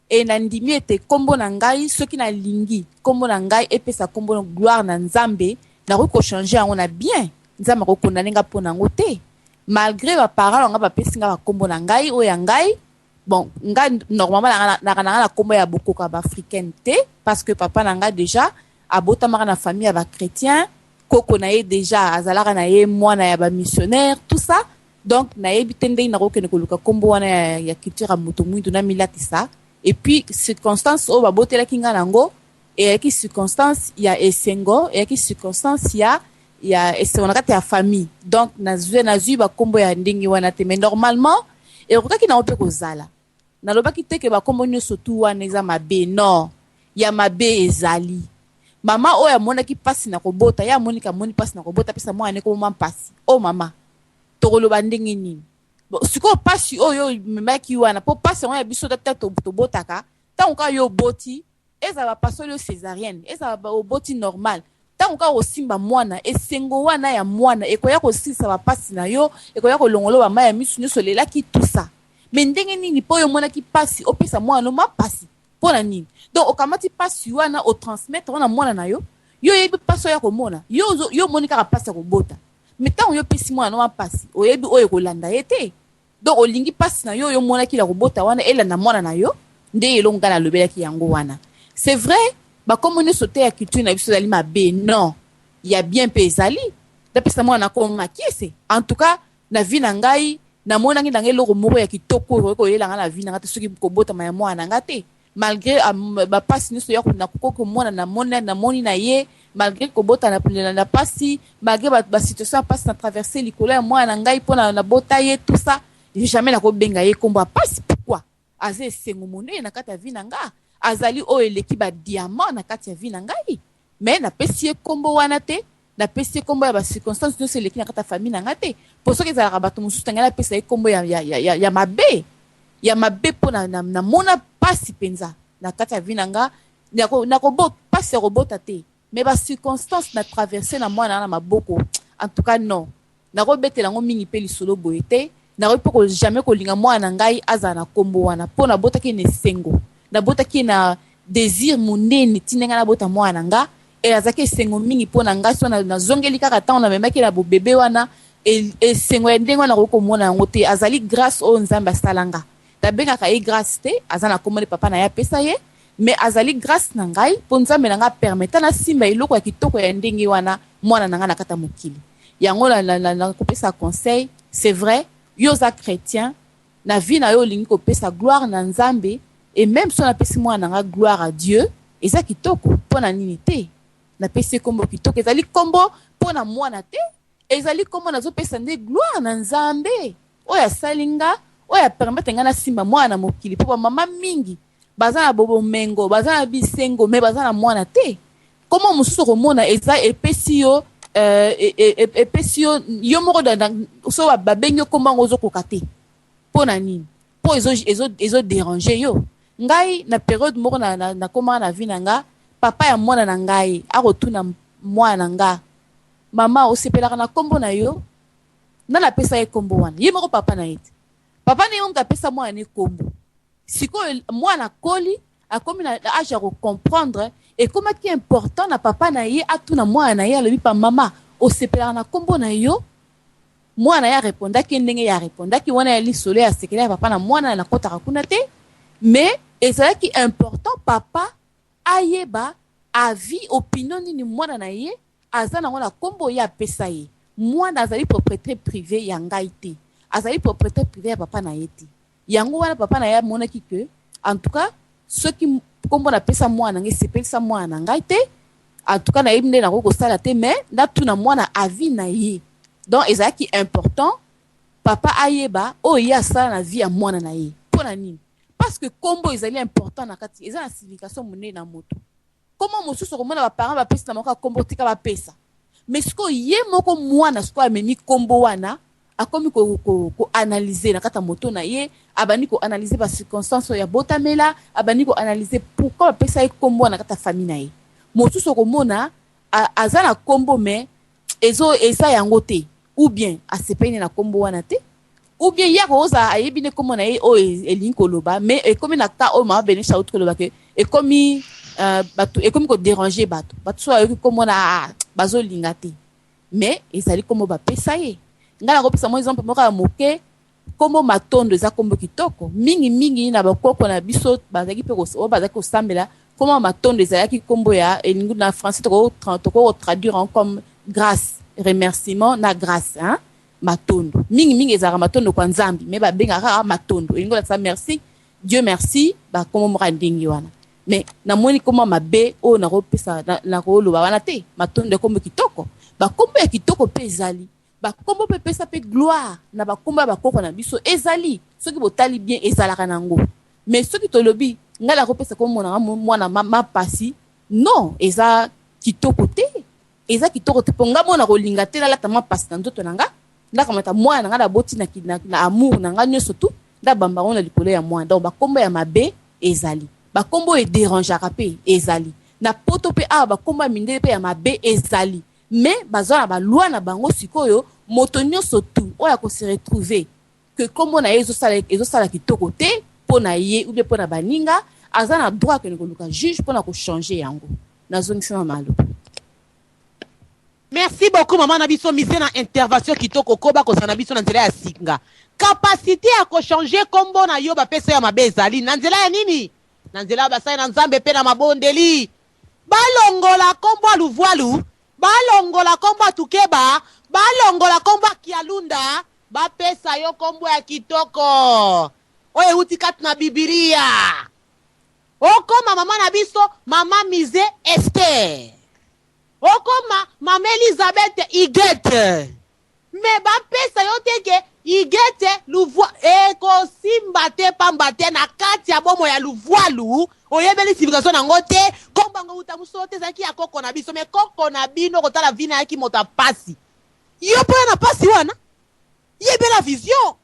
E nandimi ete kombo na ngai, soki nalingi kombo na ngai epesa kombo na gloire na Nzambe, nakoki kochange yango na bien. Nzambe akokondane nga mpo na yango te, malgré baparent na ngai bapesi nga bakombo na ngai oyo ya ngai. Bon, ngai normalement naka na ngai na kombo ya bokoko ya baafricaine te, parce que papa na ngai déjà abotamaka na famille ya bachrétien, koko na ye déjà azalaka na ye mwana ya bamissionnaire, tout ça. Donc nayebi te ndenge nakokende koluka kombo wana ya culture ya moto mwindu na milatisa. Et puis circonstance oyo babotelaki ngai nango eyaki circonstance ya esengo, eyaki circonstance ya esengo na kati ya famille. Donc nazwi bakombo ya ndenge wana te, mais normalement ekokaki nango mpe kozala. Nalobaki te ke bakombo nyonso tu wana eza mabe, non. Ya mabe ezali mama oyo amonaki mpasi na kobota, ye amoniki amoni mpasi na kobota, apesa mwana ne komoma mpasi. O mama, tokoloba ndenge nini? Bon, sikoyo mpasi oyo omemaki wana, mpo mpasi yango ya biso tata tobotaka, ntango kaka yo oboti, ezala bapasoli yo césarienne, ezala oboti normal, ntango kaka osimba mwana, esengo wana ya mwana ekoya kosilisa bapasi na yo, ekoya kolongola bamai ya miso nyonso olelaki, tout ça. Mais ndenge nini mpo oyo omonaki mpasi opesa mwana no mapasi? Mpo na nini? Donc okamati mpasi wana, otransmettre wana mwana na yo. Yo oyebi mpasi oyo ya komona yo, yo omoni kaka mpasi ya kobota, mais ntango yo opesi mwana no mpasi, oyebi oyo ekolanda ye te. Donc olingi mpasi na yo oyo omonaki na kobota wana elanda mwana na yo. Nde elongo ngai nalobelaki yango wana. C'est vrai, bakombo nyonso te ya culture na biso ezali mabe, non. Ya bien mpe ezali. Napesa mwana nakombo Makiese. En tout cas, na vie na ngai namonaki nanga eloko moko ya kitoko oyo koyela ngai na vie na ngai te soki kobotama ya mwana na ngai te, malgré bapasi nyonso ya nakoki komona, namoni na ye, malgré kobota na pasi, malgré basituation ya pasi na traverse likolo ya mwana na ngai mpo nabota ye, tout ça. Jamais nakobenga ye kombo ya pasi. Pourquoi? Aza esengo monene na kati ya vie na nga. Azali oyo eleki ba diamant na kati ya vie na ngai. Mais napesi ye kombo wana te. Napesi ye kombo ya ba circonstances nionso eleki na kati ya famille na nga te. Po soki ezalaka bato mosusu na ngai napesa ye kombo ya, ya, ya, ya, ya mabe. Ya mabe po na, na, namona pasi penza na kati ya vie na nga. Nako, nako, pasi ya kobota te. Mais ba circonstances na traverser na mwana na maboko, en tout cas non. Nako betela yango mingi pe lisolo boye te. Nakoki pe ko jamais kolinga mwana na ngai azala na kombo wana po nabotaki ye na esengo. Nabotaki ye na desir monene ti ndenge nabota mwana na nga et azalaki esengo mingi po na ngai. Soki nazongeli kaka tango namemaki ye na bobebe wana, esengo ya ndenge wana nakoki komona yango te. Azali grace oyo Nzambe asala nga. Nabengaka ye grace te, aza na kombo nde papa na ye apesa ye. Mais azali grace na ngai po Nzambe na ngai a permetta na simba eloko ya kitoko ya ndenge wana mwana na ngai na kati ya mokili. Yango na kopesa conseil, c'est vrai yo oza chretien na vie na yo olingi kopesa gloire na Nzambe et meme soki napesi mwana na ngai gloire à Dieu eza kitoko pona nini te? Napesi ye kombo kitoko ezali kombo pona mwana te Ezali kombo nazo pesa nde gloire na Nzambe oyo asali nga, oyo a permettre nga na simba mwana na mokili po ba mama mingi baza na bomengo, baza na bisengo mais baza na mwana te. Kombo mosusu okomona eza epesi yo epesi yo yo moko soki ba bengi yo kombo yango ozo koka te. Pona nini? Po ezo ezo ezo deranger yo. Ngai na periode moko na na komaka na vie na nga, papa ya mwana na ngai akotuna mwana na nga Mama osepelaka na kombo na yo? Nani apesa ye kombo wana? Ye moko papa na ye te. Papa na ye moto apesa mwana ne kombo. Sikoyo mwana akoli, akomi na age ya ko comprendre, ekomaki important na papa na ye atuna mwana na ye, alobi pa mama osepelaka na kombo na yo? Mwana na ye a repondaki ye ndenge ye a repondaki, wana ya lisolo ya sekele ya papa na mwana, nakotaka kuna te. Mais ezalaki important papa ayeba avis, opinion nini mwana na ye aza nango na kombo ye apesa ye. Mwana azali propriete privee ya ngai te, azali propriete privee ya papa na ye te. Yango wana papa na ye amonaki que en tout cas soki kombo napesa mwana na ngai esepelisa mwana na ngai te, en tout cas nayebi nde nakoki kosala te mais natuna mwana avis na ye. Donc ezalaki important papa ayeba oyo ye asala na vie ya mwana na ye. Pona nini? Parce que kombo ezali important na kati, eza na signification monene na moto. Kombo mosusu okomona ba parents bapesi na moko kombo tika bapesa. Mais sikoyo ye moko mwana sikoyo amemi kombo wana akomi ko, ko, ko analyser na kati ya moto na ye, abandi ko analyser ba circonstances oyo abotamela, abandi ko analyser pourquoi bapesa ye kombo wana na kati ya famille na ye. Mosusu okomona aza na kombo mais ezo eza yango te ou bien asepeli na kombo wana te ou bien ye akozala ayebi nde kombo na ye oyo elingi koloba mais ekomi na cas oyo mama Benisha auti koloba ke ekomi euh, bato ekomi ko déranger bato bato soki ayoki kombo na ah, bazolinga te mais ezali kombo bapesa ye. Ngai nakopesa mwa exemple moko ya moke. Kombo Matondo eza kombo kitoko mingi mingi na bakoko na biso bazalaki mpe oyo bazalaki kosambela. Kombo Matondo ezalaki kombo ya elingi na français toko toko traduire en comme grâce, remerciement na grâce hein? Matondo mingi mingi ezalaka matondo kwa Nzambe mais babengaka kaka matondo elingi kolakisa merci Dieu merci bakombo moko ya ndenge wana. Mais namoni kombo mabe oyo nakopesa nakoloba wana te. Matondo ya kombo kitoko, bakombo ya kitoko mpe ezali bakombo mpe epesa mpe gloire na bakombo ya bakoko na biso ezali. Soki botali bien ezalaka nango, mais soki tolobi ngai nakopesa kombo na nga mwana mapasi, non, eza kitoko te. Eza kitoko te po nga moko nakolinga te nalata mapasi na nzoto na nga, nakamata mwana na nga naboti na, na, na amour na nga nionso tout nabamba yango na likolo ya mwana. Donc bakombo ya mabe ezali, bakombo oyo ederangeaka pe ezali na poto pe awa, bakombo ya mindele pe ya mabe ezali, mais baza na ba loi na bango. Sikoyo moto nionso tout oyo ako se retrouver que kombo na ye ezosala ezosala kitoko te po na ye ou bien po na baninga, aza na droit akende koluka juge pona ko changer yango. Nazongisi na maloba. Merci beaucoup maman na biso mise na intervention kitoko koba kozala na biso na nzela ya singa. Capacité ya ko changer kombo na yo bapesa ya mabe ezali na nzela ya nini? Na nzela ya basali na Nzambe pe na mabondeli. Balongola kombo ya Luvualu, balongola kombo ya Tukeba, balongola kombo ya Kialunda, bapesa yo kombo ya kitoko oyo euti kati na Bibilia. Okoma mama na biso mama Mise Esther. Okoma mama Elizabeth Huguette. Mais bapesa yo te ke Igete luvua ekosimba te pamba te na kati ya bomoi ya luvwalu oyebeli signification nango te. Kombo yango euta mosolo te, ezalaki ya koko na biso, mais koko na bino kotala vie na yaki moto ya pasi. Yo mpo ya na pasi wana yebela vision.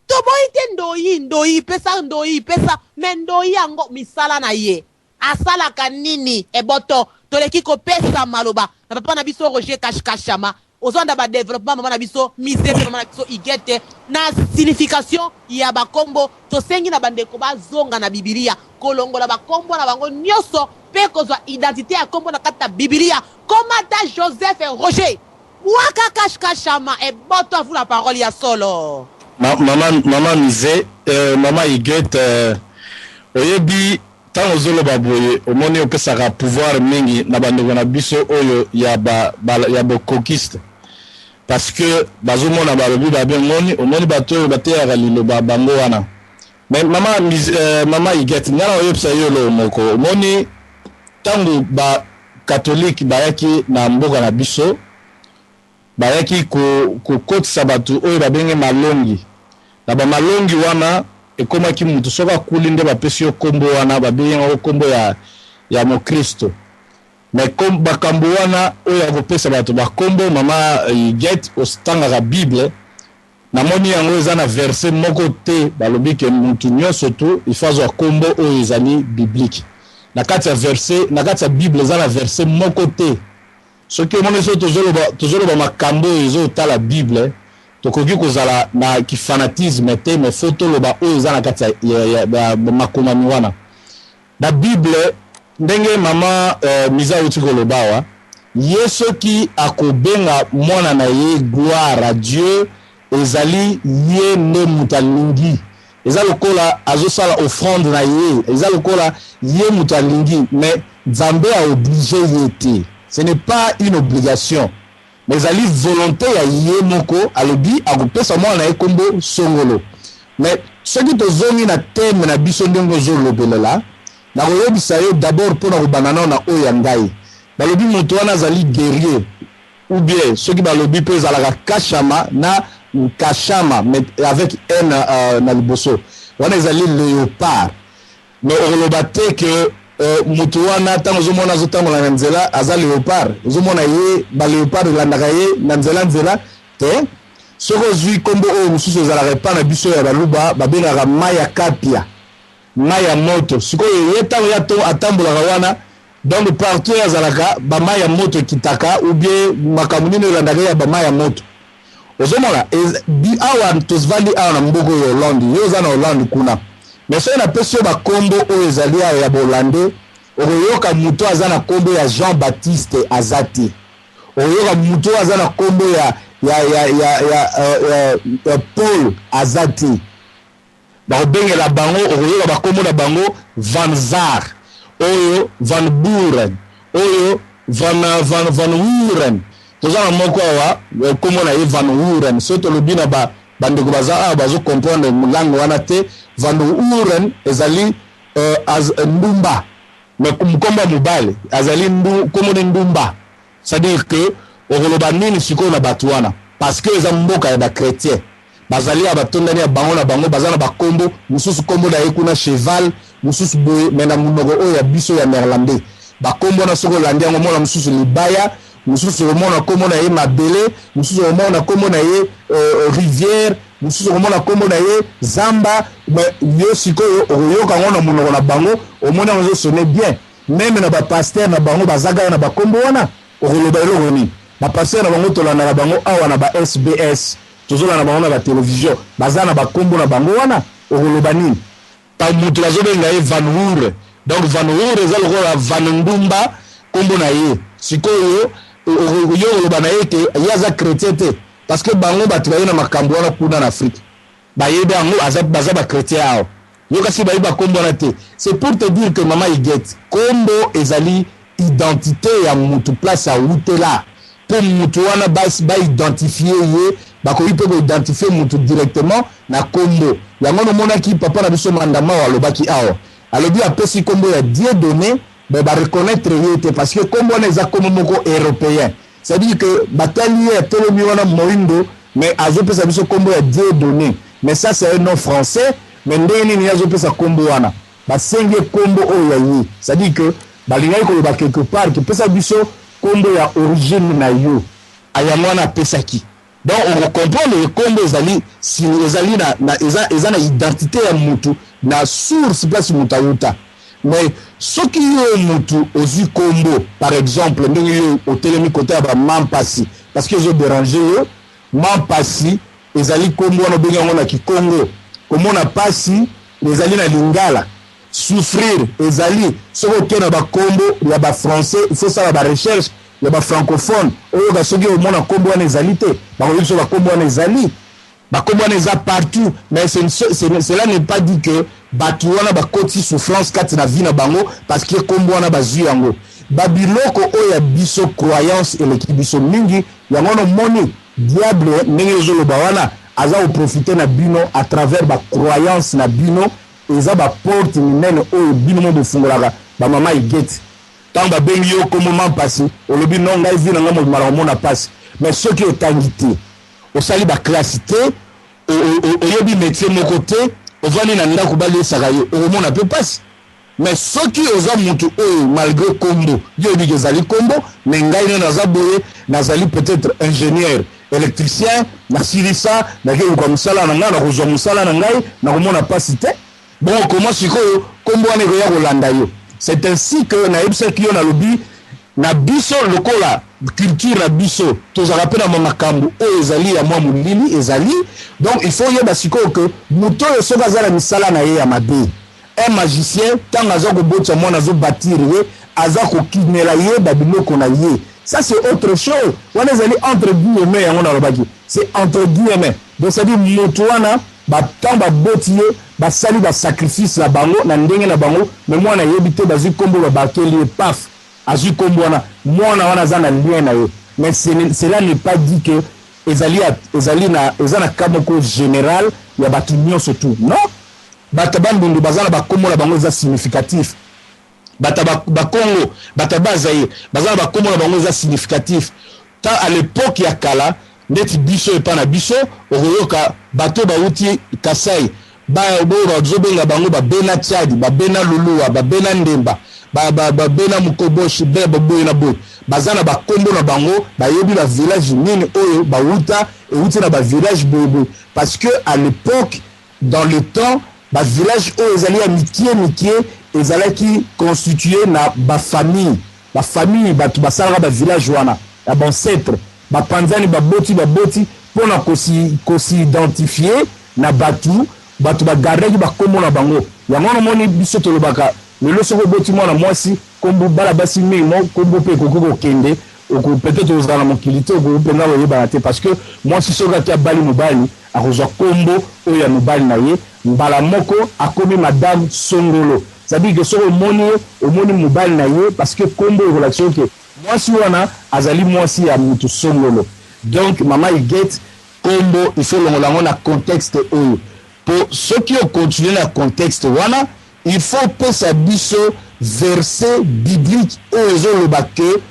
Toboyi te ndoyi, ndoyi pesa, ndoyi pesa, mais ndoyi yango misala na ye asalaka nini? Eboto toleki kopesa maloba na papa na biso Roger Kashkashama. Ozolanda ba developpement mama na biso Mise pe mama na biso Huguette na signification ya ba kombo. Tosengi na bandeko bazonga na Bibilia kolongola ba kombo na bango nioso pe kozwa identite ya kombo na kati ya Bibilia. Koma ata Joseph Roger. Bwaka Kashkashama eboto à vous la parole ya solo. Mama mama Mise mama Huguette oyebi Tango ozoloba boye omoni opesaka pouvoir mingi na bandeko na biso oyo ya ba ya bokokiste parce que bazomona balobi babe omoni omoni bato oyo bateyaka liloba bango wana mais mama euh, mama Huguette nga na oyebisa yo eloko moko omoni tango ba catholique bayaki na mboka na biso Bayaki ko kokotisa batu oyo babenge malongi. Na ba malongi wana ekomaki mutu soki akuli nde bapesi yo kombo wana babengi yango kombo ya ya mokristo. Mais kom makambo wana oyo ya kopesa batu ba kombo mama Huguette otangaka bible namoni yango eza na verset moko te balobi ke mutu nionso tout il faut azwa kombo oyo ezali biblique. Na kati ya verset na kati ya bible eza na verset moko te Soki omoni soki tozoloba tozoloba makambo oyo ezo tala bible tokoki kozala na ki fanatisme te mais faut toloba oyo eza na kati ya, ya, ya, ya makomami wana na bible ndenge mama euh, Miza auti koloba awa ye soki akobenga mwana na ye gloire à Dieu ezali ye nde moto alingi eza lokola azosala offrande na ye eza lokola ye moto alingi mais Nzambe a oblige ye te ce n'est pas une obligation mais ezali volonte ya ye moko alobi akopesa mwana na ye kombo songolo mais soki tozongi na thème na biso ndenge ozolobelela nakoyebisa yo d'abord mpona kobanda nao na oyo ya ngai balobi moto wana azali guerrier Ou bien soki balobi pe ezalaka kashama na nkashama mais avec n na liboso wana ezali leopard mais okoloba te que mutu wana tango ozomona azotambola na nzela aza leopard ozomona ye ba leopard elandaka ye na nzela nzela te soki ozui kombo oyo mosusu ezalaka epa na biso ya baluba babengaka maya kapia mayi ya moto sikoyo ye tango ye atambolaka wana donc partout ye azalaka ba mayi ya moto ekitaka ou bien makambo nini elandaka ye ya ba mayi ya moto ozomona awa tozvandi awa na mboka oyo Hollande yo oza na Hollande kuna mais soki napesi yo bakombo oyo ezali awa ya bohollandais okoyoka moto aza na kombo ya Jean Baptiste aza te okoyoka moto oyo aza na kombo ya ya ya ya ya, ya, ya Paul aza te Bakobengela bango, okoyoka ba kombo na bango Van Zaar, oyo Van Buuren, oyo Van, Van, Van Wuren. Toza na moko awa, kombo na ye Van Wuren. Soki tolobi na ba, bandeko baza awa bazo comprendre langue wana te, Van Wuren ezali euh, az, ndumba. Mais kombo ya mobali azali ndu, kombo ne ndumba. C'est à dire que okoloba nini sikoyo na batu wana? Parce que eza mboka ya ba chretiens. Bazali awa batondani ya bango na bango baza na ba kombo mususu kombo na ye kuna cheval mususu boye mais na munoko oyo ya biso ya neerlandais ba kombo wana soki olandi yango omona mususu libaya mususu okomona kombo na ye mabele mususu okomona kombo na ye rivière mususu okomona kombo na ye zamba mais yo sikoyo okoyoka yango na munoko na bango omoni yango ezo sonne bien meme na ba pasteur na bango baza kaka na ba kombo wana okoloba eloko nini ba pasteur na bango tolandaka bango awa na ba SBS Tozolanda bango na ba television baza na ba kombo na bango wana okoloba nini? Ta mutu bazobenga ye Van Hoore donc Van Hoore eza lokola Van Ndumba kombo na ye sikoyo yo okoloba na ye ke ye aza chretien te parce que bango batu baye na makambu wana kuna na Afrique bayebi yango baza ba chretien awa yo kasi bayebi ba kombo wana te c'est pour te dire que maman Huguette kombo ezali identite ya mutu place awutela po mutu wana ba identifier ye bakoki pe ko identifier mutu directement na kombo yango nomonaki papa na biso Manda Mao alobaki awa alobi apesi kombo ya Dieu donne mais ba reconnaitre ye te parce que kombo wana eza kombo moko europeen c'est à dire que batali ye atelemi wana moindo. Mais azopesa biso kombo ya Dieudonné, mais ça c'est un nom français. Mais ndenge nini ye azopesa kombo wana? Basengi ye kombo oyo ya ye, c'est-à-dire que balingaki koloba quelque part que pesa biso kombo ya origine na yo. Yango wana apesaki. Donc oko comprendre que kombo ezali ezali na, na eza, eza na identite ya mutu na source place mutu awuta. Mais soki yo mutu ozui kombo, par exemple ndenge yo otelemi kote ya ba Mampasi parce que ezo deranger yo, Mampasi ezali kombo wana obengi yango na kikongo, komona pasi ezali na lingala, souffrir ezali soki oke na ba kombo ya ba français, il faut osala ba recherche ya ba francophone oyoka soki omona kombo wana ezali te, bakoyebi biso ba kombo wana ezali, ba kombo wana eza partout. Mais cela n'est pas dit que batu wana bakoti souffrance kati na vie na bango parce que kombo wana bazui yango. Ba biloko oyo ya biso croyance eleki biso mingi, yango wana omoni diable ndenge ozoloba wana aza ko profiter na bino à travers ba croyance na bino. Eza ba porte minene oyo bino mo bofungolaka ba mama Huguette. Tango babengi yo kombo Mampasi, olobi non, ngai vie na ngai mobimba nakomona pasi. Mais soki otangi te, osali ba classe te, oyebi metier moko te, ovandi na ndaku baliesaka yo, okomona pe pasi. Mais soki oza mutu oyo malgre kombo, yo oyebi ke ezali kombo, mais ngai nde naza boye, nazali peut-etre ingenieur electricien, nasilisa, nake koluka musala na ngai, nakozua musala na ngai, nakomona pasi te. Bongo comment sikoyo kombo wana ekoya kolanda yo? C'est ainsi que nayebisaki yo, nalobi na biso lokola culture na biso tozalaka pe na mwa makambu oyo ezali ya mwa molili ezali. Donc il faut oyeba sikoyo que moto oyo soki aza na misala na ye ya mabe, un magicien, tango aza kobotisa mwana azo batir ye, aza kokimela ye ba biloko na ye, ça c'est autre chose. Wana ezali entre guillemets, yango nalobaki c'est entre guillemets. Donc c'est à dire moto wana Ba tango ba boti ye ba sali ba sacrifice na bango na ndenge na bango mais mwana ayebi te, bazui kombo ba bakeli ye paf azui kombo wana, mwana wana aza na lien na ye. Mais cela n'est pas dit que ezali ezali na eza na cas moko general ya batu nionso tout non. Batu ya Bandundu baza na ba kombo na bango eza significatif, batu ya ba Kongo, batu ya Bas Zaïre baza na ba kombo na bango eza significatif. Ta à l'epoque ya kala ndeti biso epa na biso okoyoka bato oyo bawuti Kasai ba oyo bazo benga bango ba bena Tchad, ba bena Luluwa, ba bena Ndemba, ba ba ba bena Mukoboshi, ba boye na boye, baza na ba kombo na bango, bayebi ba village nini oyo bawuta, ewuti na ba village boye boye, parce que à l'epoque dans le temps ba village oyo ezali ya mikie mikie ezalaki constitue na ba famille. Ba famille batu basalaka ba village wana ya ba ancetres ba panzani ba boti ba boti pona ko si ko si identifier na batu, batu ba gardaki ba kombo na bango. Yango wana omoni biso tolobaka lelo soki oboti mwana mwasi kombo bana basi mingi mo kombo pe ekoki kokende oko peut etre ozala na mokili te okoki penza koyebana te parce que mwasi soki ake abali mobali akozwa kombo oyo ya mobali na ye mbala moko akomi madame songolo. C'est à dire que soki omoni ye omoni mobali na ye parce que kombo ekolakisa yo que mwasi wana azali mwasi ya mutu songolo. Donc mama Huguette kombo il faut olongola yango na contexte oyo po soki o continuer na contexte wana il faut opesa biso verset biblique oyo ezo loba que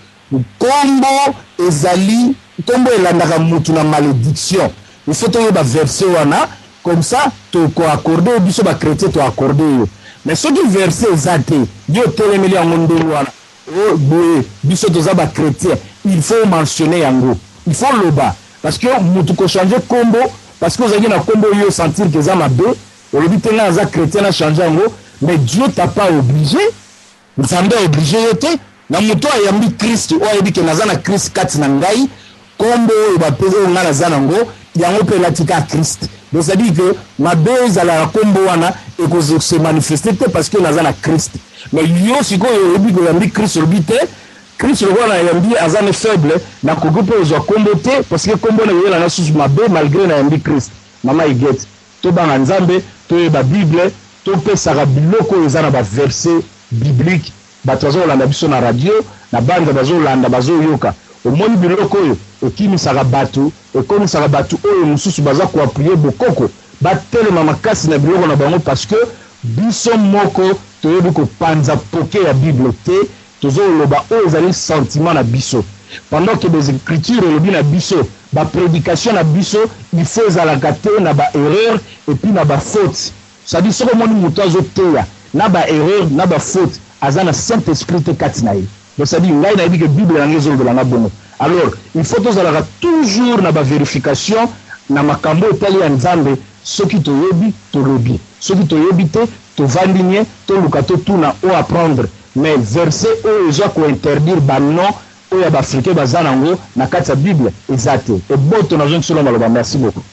Kombo ezali kombo elandaka mutu na malediction il faut toyeba verset wana comme ça toko accorde yo biso ba chretien to accorde yo mais soki verset eza te yo otelemeli yango ndenge wana oh boye biso toza ba chretien il faut mentionner yango il faut loba parce que mutu ko changer kombo parce que ozalaki na kombo yo sentir que eza mabe olobi te nga naza chretien na changer yango mais Dieu t'a pas oblige. Nzambe a oblige yo te, na moto oyo ayambi Christ, oyo ayebi ke naza na Christ kati na ngai, kombo oyo ba pesi oyo ngai naza nango, yango pe elati kaka Christ. Donc c'est à dire que mabe ezala na kombo wana eko se manifester te parce que naza na Christ. Mais yo sikoyo oyebi ke oyambi Christ olobi te, Christ lokola na yambi ye aza ne faible, nakoki pe kozua kombo te parce que kombo wana ekoyela nga susu mabe malgre na yambi Christ. Mama Huguette, Tobanga Nzambe, toyeba bible, topesaka biloko oyo eza na ba versets bibliques, batu baza kolanda biso na radio, na banza bazo landa bazo yoka, omoni biloko oyo ekimisaka batu, ekomisaka batu oyo mosusu baza ko appuyer bokoko batelema makasi na biloko na bango parce que biso moko toyebi kopanza poke ya bible te, tozo loba oyo ezali sentiment na biso pendant que des ecritures elobi na biso. Ba predication na biso il faut ezalaka te na ba erreurs et puis na ba fautes. C'est à dire soki omoni mutu azo teya na ba erreurs na ba fautes aza na saint esprit te kati na ye. Donc c'est à dire ngai nayebi que bible na ngai ezo lobela nga bongo. Alors il faut tozalaka toujours na ba verification na makambo oyo etali ya Nzambe soki toyebi tolobi soki toyebi te tovandi nye toluka totuna o apprendre mais verset oyo eza ko interdire ba noms oyo ya ba africains baza nango na kati ya bible eza te. Eboto nazongiselo maloba merci beaucoup.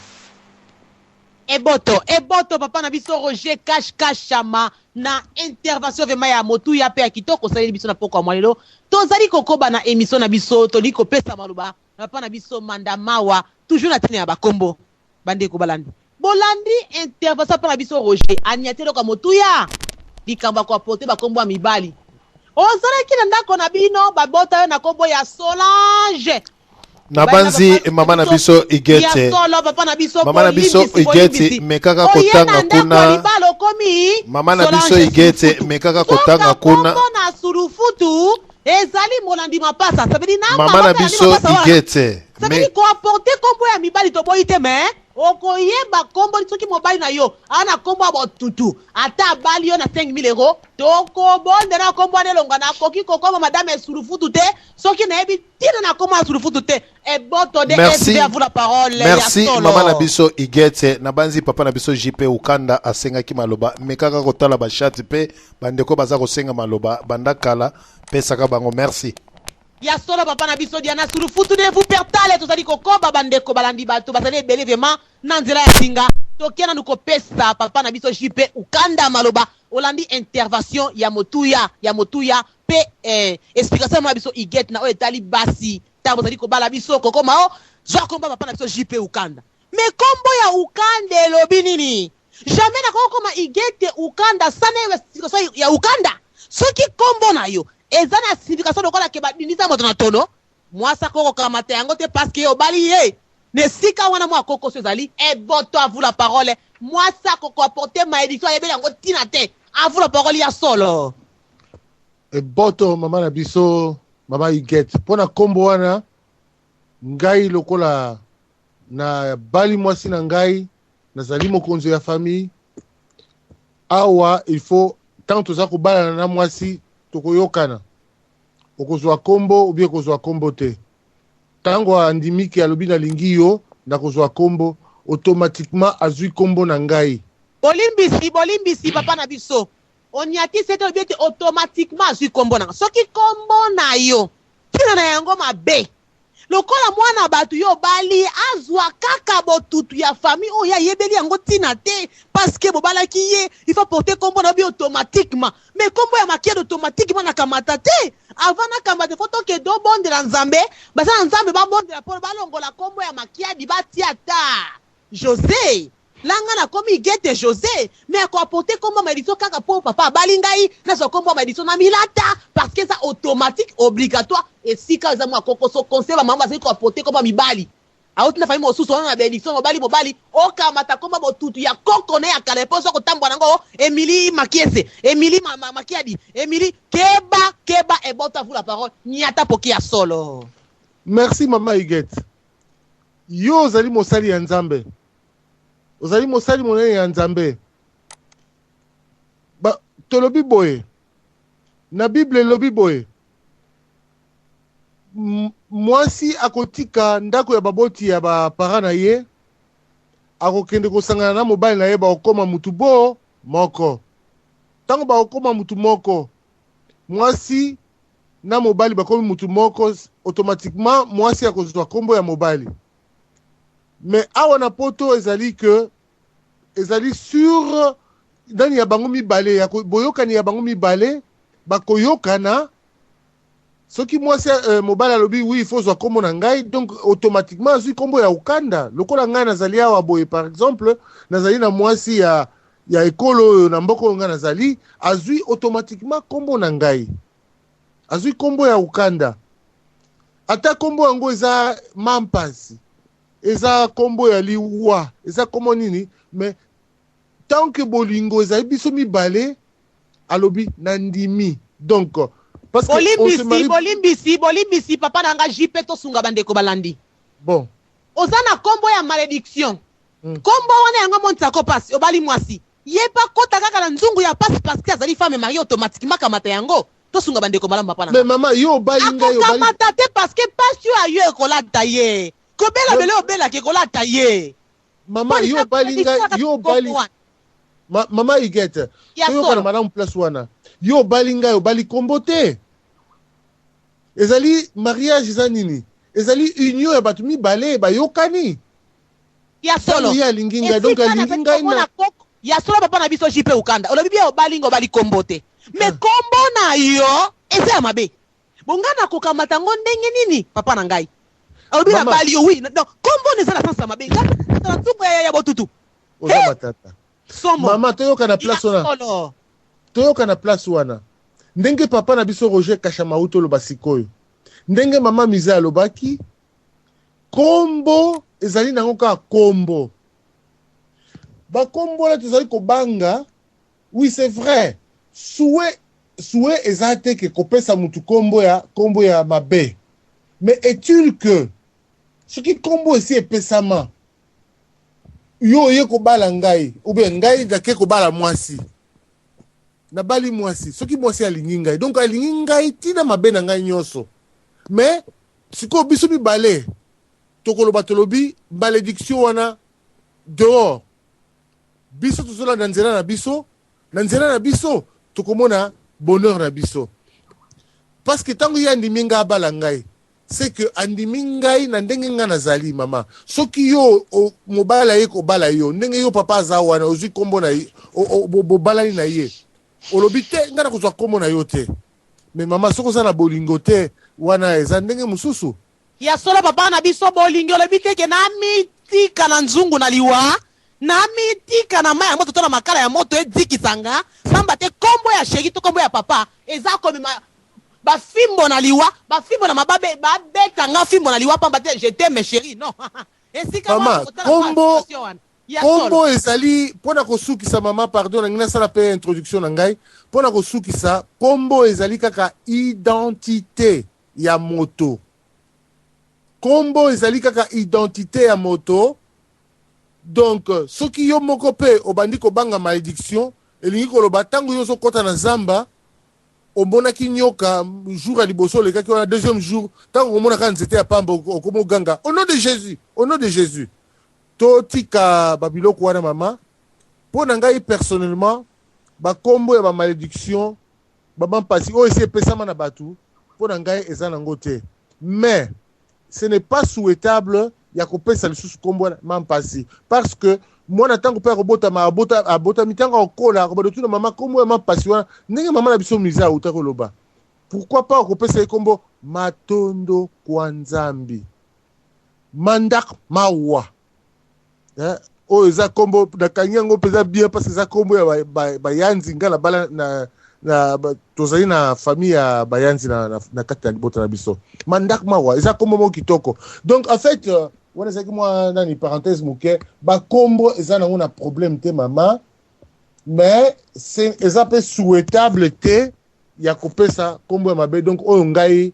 Eboto eboto papa na biso Roger cash kashama na intervention vraiment ya motuya pe ya kitoko osaleli biso na pokwa mwa lelo. Tozali kokoba na emission na biso, tolingi kopesa maloba na papa na biso Manda Mawa toujours na tina ya ba kombo. Bandeko balandi, bolandi intervention ya papa na biso Roger aniati eloko ya motuya, likambo ya ko apporter ba kombo ya mibali. Ozalaki na ndako na bino babota yo na kombo ya Solange. Nabanzi mama na biso Huguette, mama na biso Huguette mekaka kotanga kuna, mama na biso Huguette mekaka kotanga kuna. Na surufutu ezali molandi mapasa, ça veut dire na mama na biso Huguette, ça veut dire ko apporter kombo ya mibali toboyi te mais okoyeba kombo soki mobali na yo ana kombo ya botutu ata abali yo na 5000 euros tokobondela kombo wana elonga nakoki kokoma madame surufutu te soki nayebi tina na kombo ya surufutu te. Eboto de Merci. SV à vous la parole. Merci ya solo. mama na biso Huguette, nabanzi papa na biso JP Ukanda asengaki maloba mekaka kotala ba chat pe bandeko baza kosenga maloba banda kala pesaka bango merci. Ya solo papa na biso Diana Surufutu de vous pertale tozali kokoba bandeko balandi bato bazali ebele vraiment na nzela ya singa toke nanu kopesa papa na biso JP Ukanda maloba olandi intervention ya motuya ya motuya pe explication ya biso Huguette na oyo etali basi tango bozali kobala biso kokoma o zwa komba papa na biso JP Ukanda mais kombo ya Ukanda elobi nini? Jamais nakoki kokoma Huguette Ukanda sans na explication ya Ukanda. Soki kombo na yo eza na signification lokola ke badindisa moto na tono, mwasi akoki kokamata yango te parce que obali ye na esika wana mwa kokoso ezali. Eboto à vous la parole. Mwasi akoki koapporter malédiction ayebeli yango tina te. À vous la parole ya solo. Eboto mama na biso mama Huguette pona kombo wana ngai lokola na bali mwasi na ngai nazali mokonzi ya famille awa il faut tant toza kobalana na mwasi tokoyokana okozwa kombo ou bien kozwa kombo te tango andimiki alobi nalingi yo nakozwa kombo automatiquement azwi kombo na ngai. Bolimbisi, bolimbisi papa na biso. Oniatisi ete olobi ete automatiquement azwi kombo na nga. Soki kombo na yo tina na yango mabe lokola mwana bato yo obali azwa kaka botutu ya famille oyo ayebeli yango tina te parce que bobalaki ye il faut porter kombo na yo bi automatiquement mais kombo ya makiadi automatiquement nakamata te avant nakamata faut tokende obondela Nzambe baza na Nzambe babondela mpo balongola kombo ya makiadi batia ta Jose la nga nakomi Huguette Jose mais ako apporter kombo ya malédiction kaka po papa abali ngai nazwa kombo ya malédiction na milata parce que eza automatique obligatoire esika eza mwa kokoso conseil ba mama bazali ko apporter kombo ya mibali auti na famille mosusu wana na bénédiction mobali mobali okamata kombo botutu ya koko na ya kala mpo soki kotambola nango Emilie Makiese Emilie Makiadi Emilie keba keba ebota vous la parole nyata poki ya solo. Merci mama Huguette. Yo ozali mosali ya Nzambe. Ozali mosali monene ya Nzambe. Ba, tolobi boye. Na Bible elobi boye. Mwasi akotika ndako ya baboti ya ba parents na ye, akokende kosangana na mobali na ye, bakokoma mutu bo moko. Tango bakokoma mutu moko, mwasi na mobali bakomi mutu moko, automatiquement mwasi akozwa kombo ya mobali. Mais awa na poto ezali que ezali sur nani ya bango mibale ya boyokani ya bango mibale bakoyokana. Soki mwasi mobali alobi oui il faut zwa kombo na ngai, donc automatiquement azwi kombo ya Ukanda. Lokola ngai nazali awa boye par exemple, nazali na mwasi ya ekolo oyo na mboka oyo ngai nazali, azwi automatiquement kombo na ngai, azwi kombo ya Ukanda. Ata kombo yango eza mampasi, eza kombo ya liwa, eza kombo nini, mais tant que bolingo ezali biso mibale, alobi na ndimi. Donc parce que on se Bolimbisi, marie bolimbisi, bolimbisi papa na nga JP tosunga bandeko balandi. Bon. Oza na kombo ya malediction. Kombo wana yango amonisa ko pasi. Obali mwasi. Ye pe akota kaka na nzungu ya pasi parce que azali femme mariee automatiquement akamata yango. Tosunga ba ndeko malamu papa na Mais nga. maman yo obali ngai obali. Akokamata te parce que pasi oyo ya yo ekolata ye. Kobela bele obelaka ekolata ye. Maman yo obali ngai yo obali ma, maman Huguette toyokana malamu place wana yo obali ngai obali kombo te ezali mariage eza nini ezali union ya bato mibale bayokani ya solo ye alingi ngai donc alingi ngai na ya solo papa na biso JP Ukanda olobi bien obali ngai obali kombo te mais ah. kombo na yo eza ya mabe Bon nga nakokamata ngo ndenge nini papa na ngai alobi na bali yo oui donc kombo na eza na sens ya mabe nga na nzungu ya ya botutu oza eh! matata somo mama toyoka na place wana toyoka na place wana ndenge papa na biso Roger Kashama toloba sikoyo ndenge mama Miza alobaki kombo ezali nango kaka kombo bakombo wana tozali kobanga Oui c'est vrai souhait souhait eza te ke kopesa mutu kombo ya kombo ya mabe mais est-il que soki kombo esi epesama yo oye kobala ngai ou bien ngai nake kobala mwasi nabali mwasi soki mwasi alingi ngai donc alingi ngai tina mabe na ngai nyonso mais sikoyo biso mibale tokoloba tolobi malédiction wana dehors Biso tozolanda nzela na biso, na nzela na biso tokomona bonheur na biso. Parce que tango ye andimi ngai abala ngai, c'est que andimi ngai na ndenge ngai nazali mama. Soki yo mobali aye kobala yo, ndenge yo papa aza wana ozwi kombo na ye, bobalani na ye, olobi te ngai nakozwa kombo na yo te. Mais mama soki oza na bolingo te, wana eza ndenge mosusu. Ya solo papa na biso bolingi olobi te ke namitika na nzungu na liwa, namitika na mayi ya moto to na makala ya moto ezikisa nga, pamba te kombo ya cheri to kombo ya papa eza komema ba fimbo na liwa, ba fimbo na mababe, babeta nga fimbo na liwa pamba te je t'aime cheri non esika wana Mama, okotala kwa kombo situation wana ya solo. kombo ezali mpo na kosukisa mama pardon nangi nasala mpe introduction na ngai mpo na kosukisa kombo ezali kaka identite ya moto. Kombo ezali kaka identite ya moto, donc soki yo moko pe obandi kobanga malediction, elingi koloba tango yo ozokota na zamba, omonaki nyoka jour ya liboso olekaki wana, deuxième jour tango okomona kaka nzete ya pamba okomi oganga au nom de Jesus, au nom de Jesus. Totika ba biloko wana mama. Po na ngai personnellement ba kombo ya ba malediction Ba mampasi oyo esi epesama na batu mpo na ngai eza nango te mais ce n'est pas souhaitable ya kopesa lisusu kombo wana mampasi parce que mwana ntango mpe akobotama abota, abotami ntango akokola akobanda kotuna mama kombo ya mampasi wana ndenge mama na biso Miza auta koloba pourquoi pas okopesa ye kombo Matondo kwa Nzambi Mandak Mawa eh, oyo eza kombo nakangi yango mpenza bien parce eza kombo ya bayanzi ba, ba nga nabala na, na ba, tozali na famille ya bayanzi na, na, na kati ya libota na biso mandak mawa eza kombo moko kitoko donc en fait euh, wana ezalaki mwa nani parenthèse moke bakombo eza nango na problème te mama mais eza mpe souhaitable te ya kopesa kombo ya mabe donc oyo ngai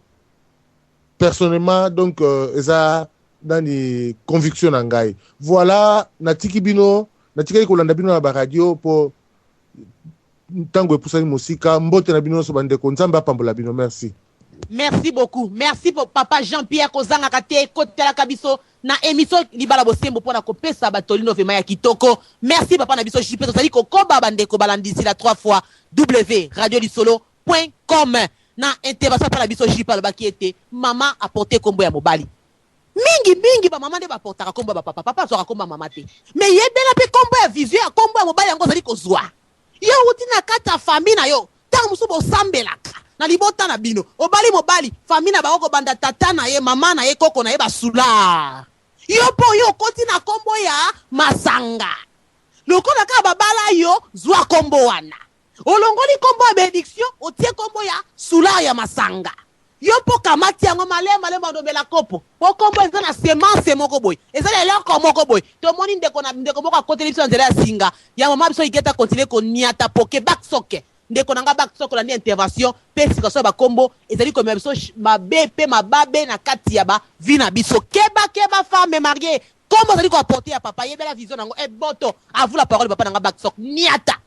personnellement donc euh, eza nani conviction na ngai voilà natiki bino natikaki kolanda bino na baradio mpo ntango epusani mosika mbote na bino nyonso bandeko nzambe apambola bino merci Merci beaucoup. Merci pour papa Jean-Pierre kozangaka te kotelaka biso na émission libala bosembo pona kopesa batolino vraiment ya kitoko. Merci papa na biso JP tozali kokoba bandeko balandisi la 3 fois W radio lisolo point com na intervention papa na biso JP alobaki ete mama aporte kombo ya mobali. Mingi mingi ba mama nde ba portaka kombo ya ba papa, papa azwaka kombo ya mama te. Mais yebela pe kombo ya vision ya kombo ya mobali yango ozali kozwa. Yo owuti na kati ya famille na yo, tango mosusu bosambelaka na libota na bino, obali mobali, famille na bango kobanda tata na ye, mama na ye, koko na ye ba soulard. Yo pe oye okoti na kombo ya masanga. Lokola kaka babala yo, zwa kombo wana. Olongoli kombo ya benediction, otie kombo ya soulard ya masanga. Yo mpe okamati yango malembe malembe bando omela kopo. Po kombo eza na semence moko boye. Eza na eloko moko boye. Tomoni ndeko na ndeko moko akoteli biso na nzela ya singa ya mama biso Huguette a continuer koniata poke back soke. Ndeko na nga Bak soki olandi intervention pe situation ya ba kombo ezali komema biso mabe pe mababe na kati ya ba vie na biso. Keba keba femme mariee kombo ozali ko apporter ya papa yebela vision na yango eboto. A vous la parole papa na nga Bak Sok niata.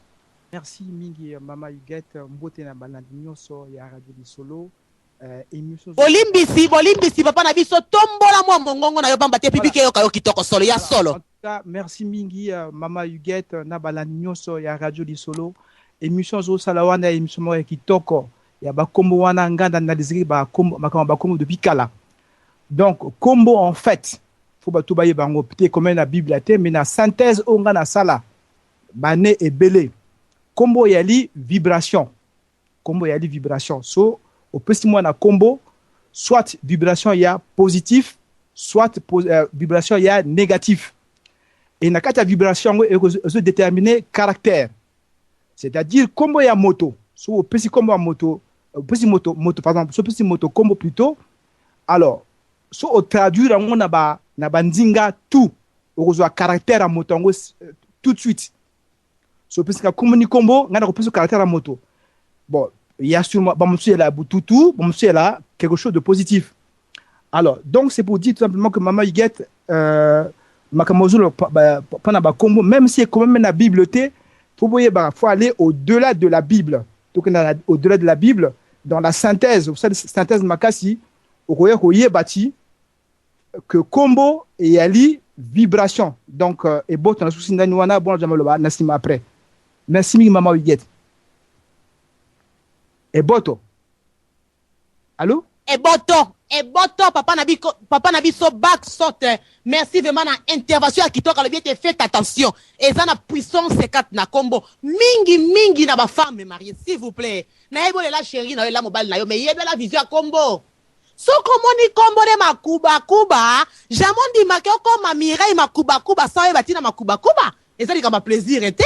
Merci mingi mama Huguette, mbote na balandi nionso ya radio lisolo. Emission Bolimbisi, bolimbisi papa na biso, tombola mua mongongo na yo pamba te public eyoka yo kitoko solo, ya solo. En tout cas, merci mingi mama Huguette na balandi nionso ya radio lisolo. Emission ozo sala wana emission moko ya kitoko ya ba kombo wana nga na analysaki ba kombo makambo ba kombo depuis kala. Donc kombo en fait faut bato bayeba yango peut-être comme na Bible te mais na synthèse oyo nga nasala bane ebele kombo eyali vibration. Kombo eyali vibration so opesi mwana kombo soit vibration ya positif soit vibration ya negatif et na kati ya vibration yango ezo determiner caractère c'est-à-dire kombo ya moto so opesi kombo ya moto opesi moto moto par exemple so opesi moto kombo plutôt alors so o traduire yango na ba na ba ndinga tout okozwa caractère ya moto yango tout de suite. So opesi nga kombo ni kombo, nga nakopesa caractère ya moto. Bon, il y a sûrement ba mosusu ya bututu, ba mosusu ya quelque chose de positif. Alors, donc c'est pour dire tout simplement que maman Huguette makambo ozolo pona ba kombo, même si ekomami na Bible te, faut boyeba, faut aller au-delà de la Bible. Tokenda au-delà de la Bible, dans la synthèse, osali synthèse makasi, okoya koyeba ti que kombo eyali vibration. Donc ebota na susi ndani wana bon jama loba na sima après. Merci mingi maman Huguette. Eboto. Allô? Eboto, eboto papa na biko, papa na biso back sorte. Merci vraiment na intervention ya kitoko alobi ete faites attention. Eza na puissance kat na kombo mingi mingi na ba femmes mariées s'il vous plaît. Nayebi olela chérie na yo ela mobali na yo mais yebela vision ya kombo. Soki omoni kombo nde makubakuba, jamais ondima ke okoma Mireille makubakuba sans oyeba tina makubakuba. Eza likambo ya plaisir te.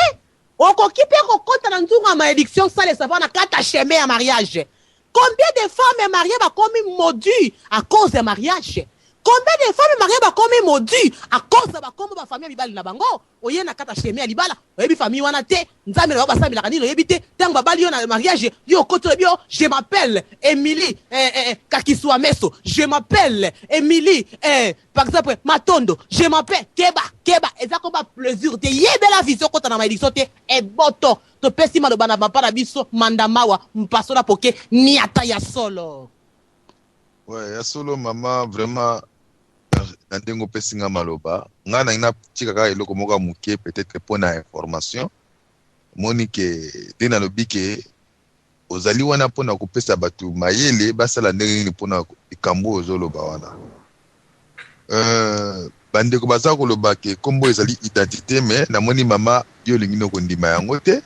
Okoki pe kokota na nzungu ya malediction sans le savoir na kati ya chemin ya mariage. Combien de femmes mariées bakomi maudit à cause ya mariage? Combien de femmes mariées bakomi maudit à cause ya bakombo ba famille ya mibali na bango? Oye na kati ya chemin ya libala, oyebi famille wana te, Nzambe na bango basambelaka nini oyebi te, tango babali yo na mariage, yo okoti olobi oh je m'appelle Emilie eh, eh, eh, Kakisuameso, je m'appelle Emilie eh, par exemple Matondo, je m'appelle keba keba, eza ko ba plaisir te, yebela vision kota na malédiction te, eboto topesi maloba na papa na biso Manda Mawa mpasola poke niata ya solo. Ouais, ya solo mama vraiment na ndenge opesi nga maloba nga nalingi natika kaka eloko moko ya moke peut-être mpo na information omoni ke nde nalobi ke ozali wana mpo na kopesa bato mayele basala ndenge nini mpo na likambo oyo ozoloba wana. Bandeko baza koloba ke nkombo ezali identité, mais namoni mama yo olingi no kondima yango te,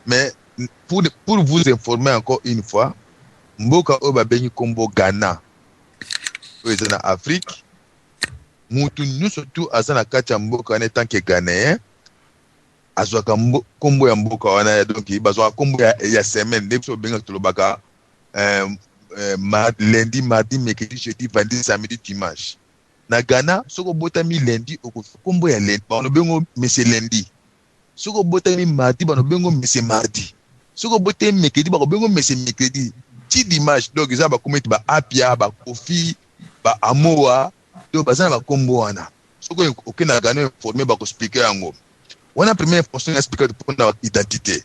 mais pour vous informer encore une fois, mboka oyo babengi nkombo Ghana oyo eza na Afrique, mutu nyonso tu aza na kati ya mboka wana tant que Ghanéen azwaka nkombo ya mboka wana, ya donc bazwaka nkombo ya semaine nde biso babengaka tolobaka lundi, mardi, mercredi, jeudi, vendredi, samedi, dimanche. Na Ghana soki obotami lundi okozwa nkombo ya lundi, balobengo monsieur lundi. Soki obotami mardi balobengo monsieur mardi. Soki obotami mercredi bakobengo monsieur mercredi ti dimanche. Donc eza bakombo ete ba Apia, ba Kofi, ba Amoa, donc baza na bakombo wana. Soki okende na Ghana informer bakoexpliquer yango. Wana première information ya expliquer mpona identité.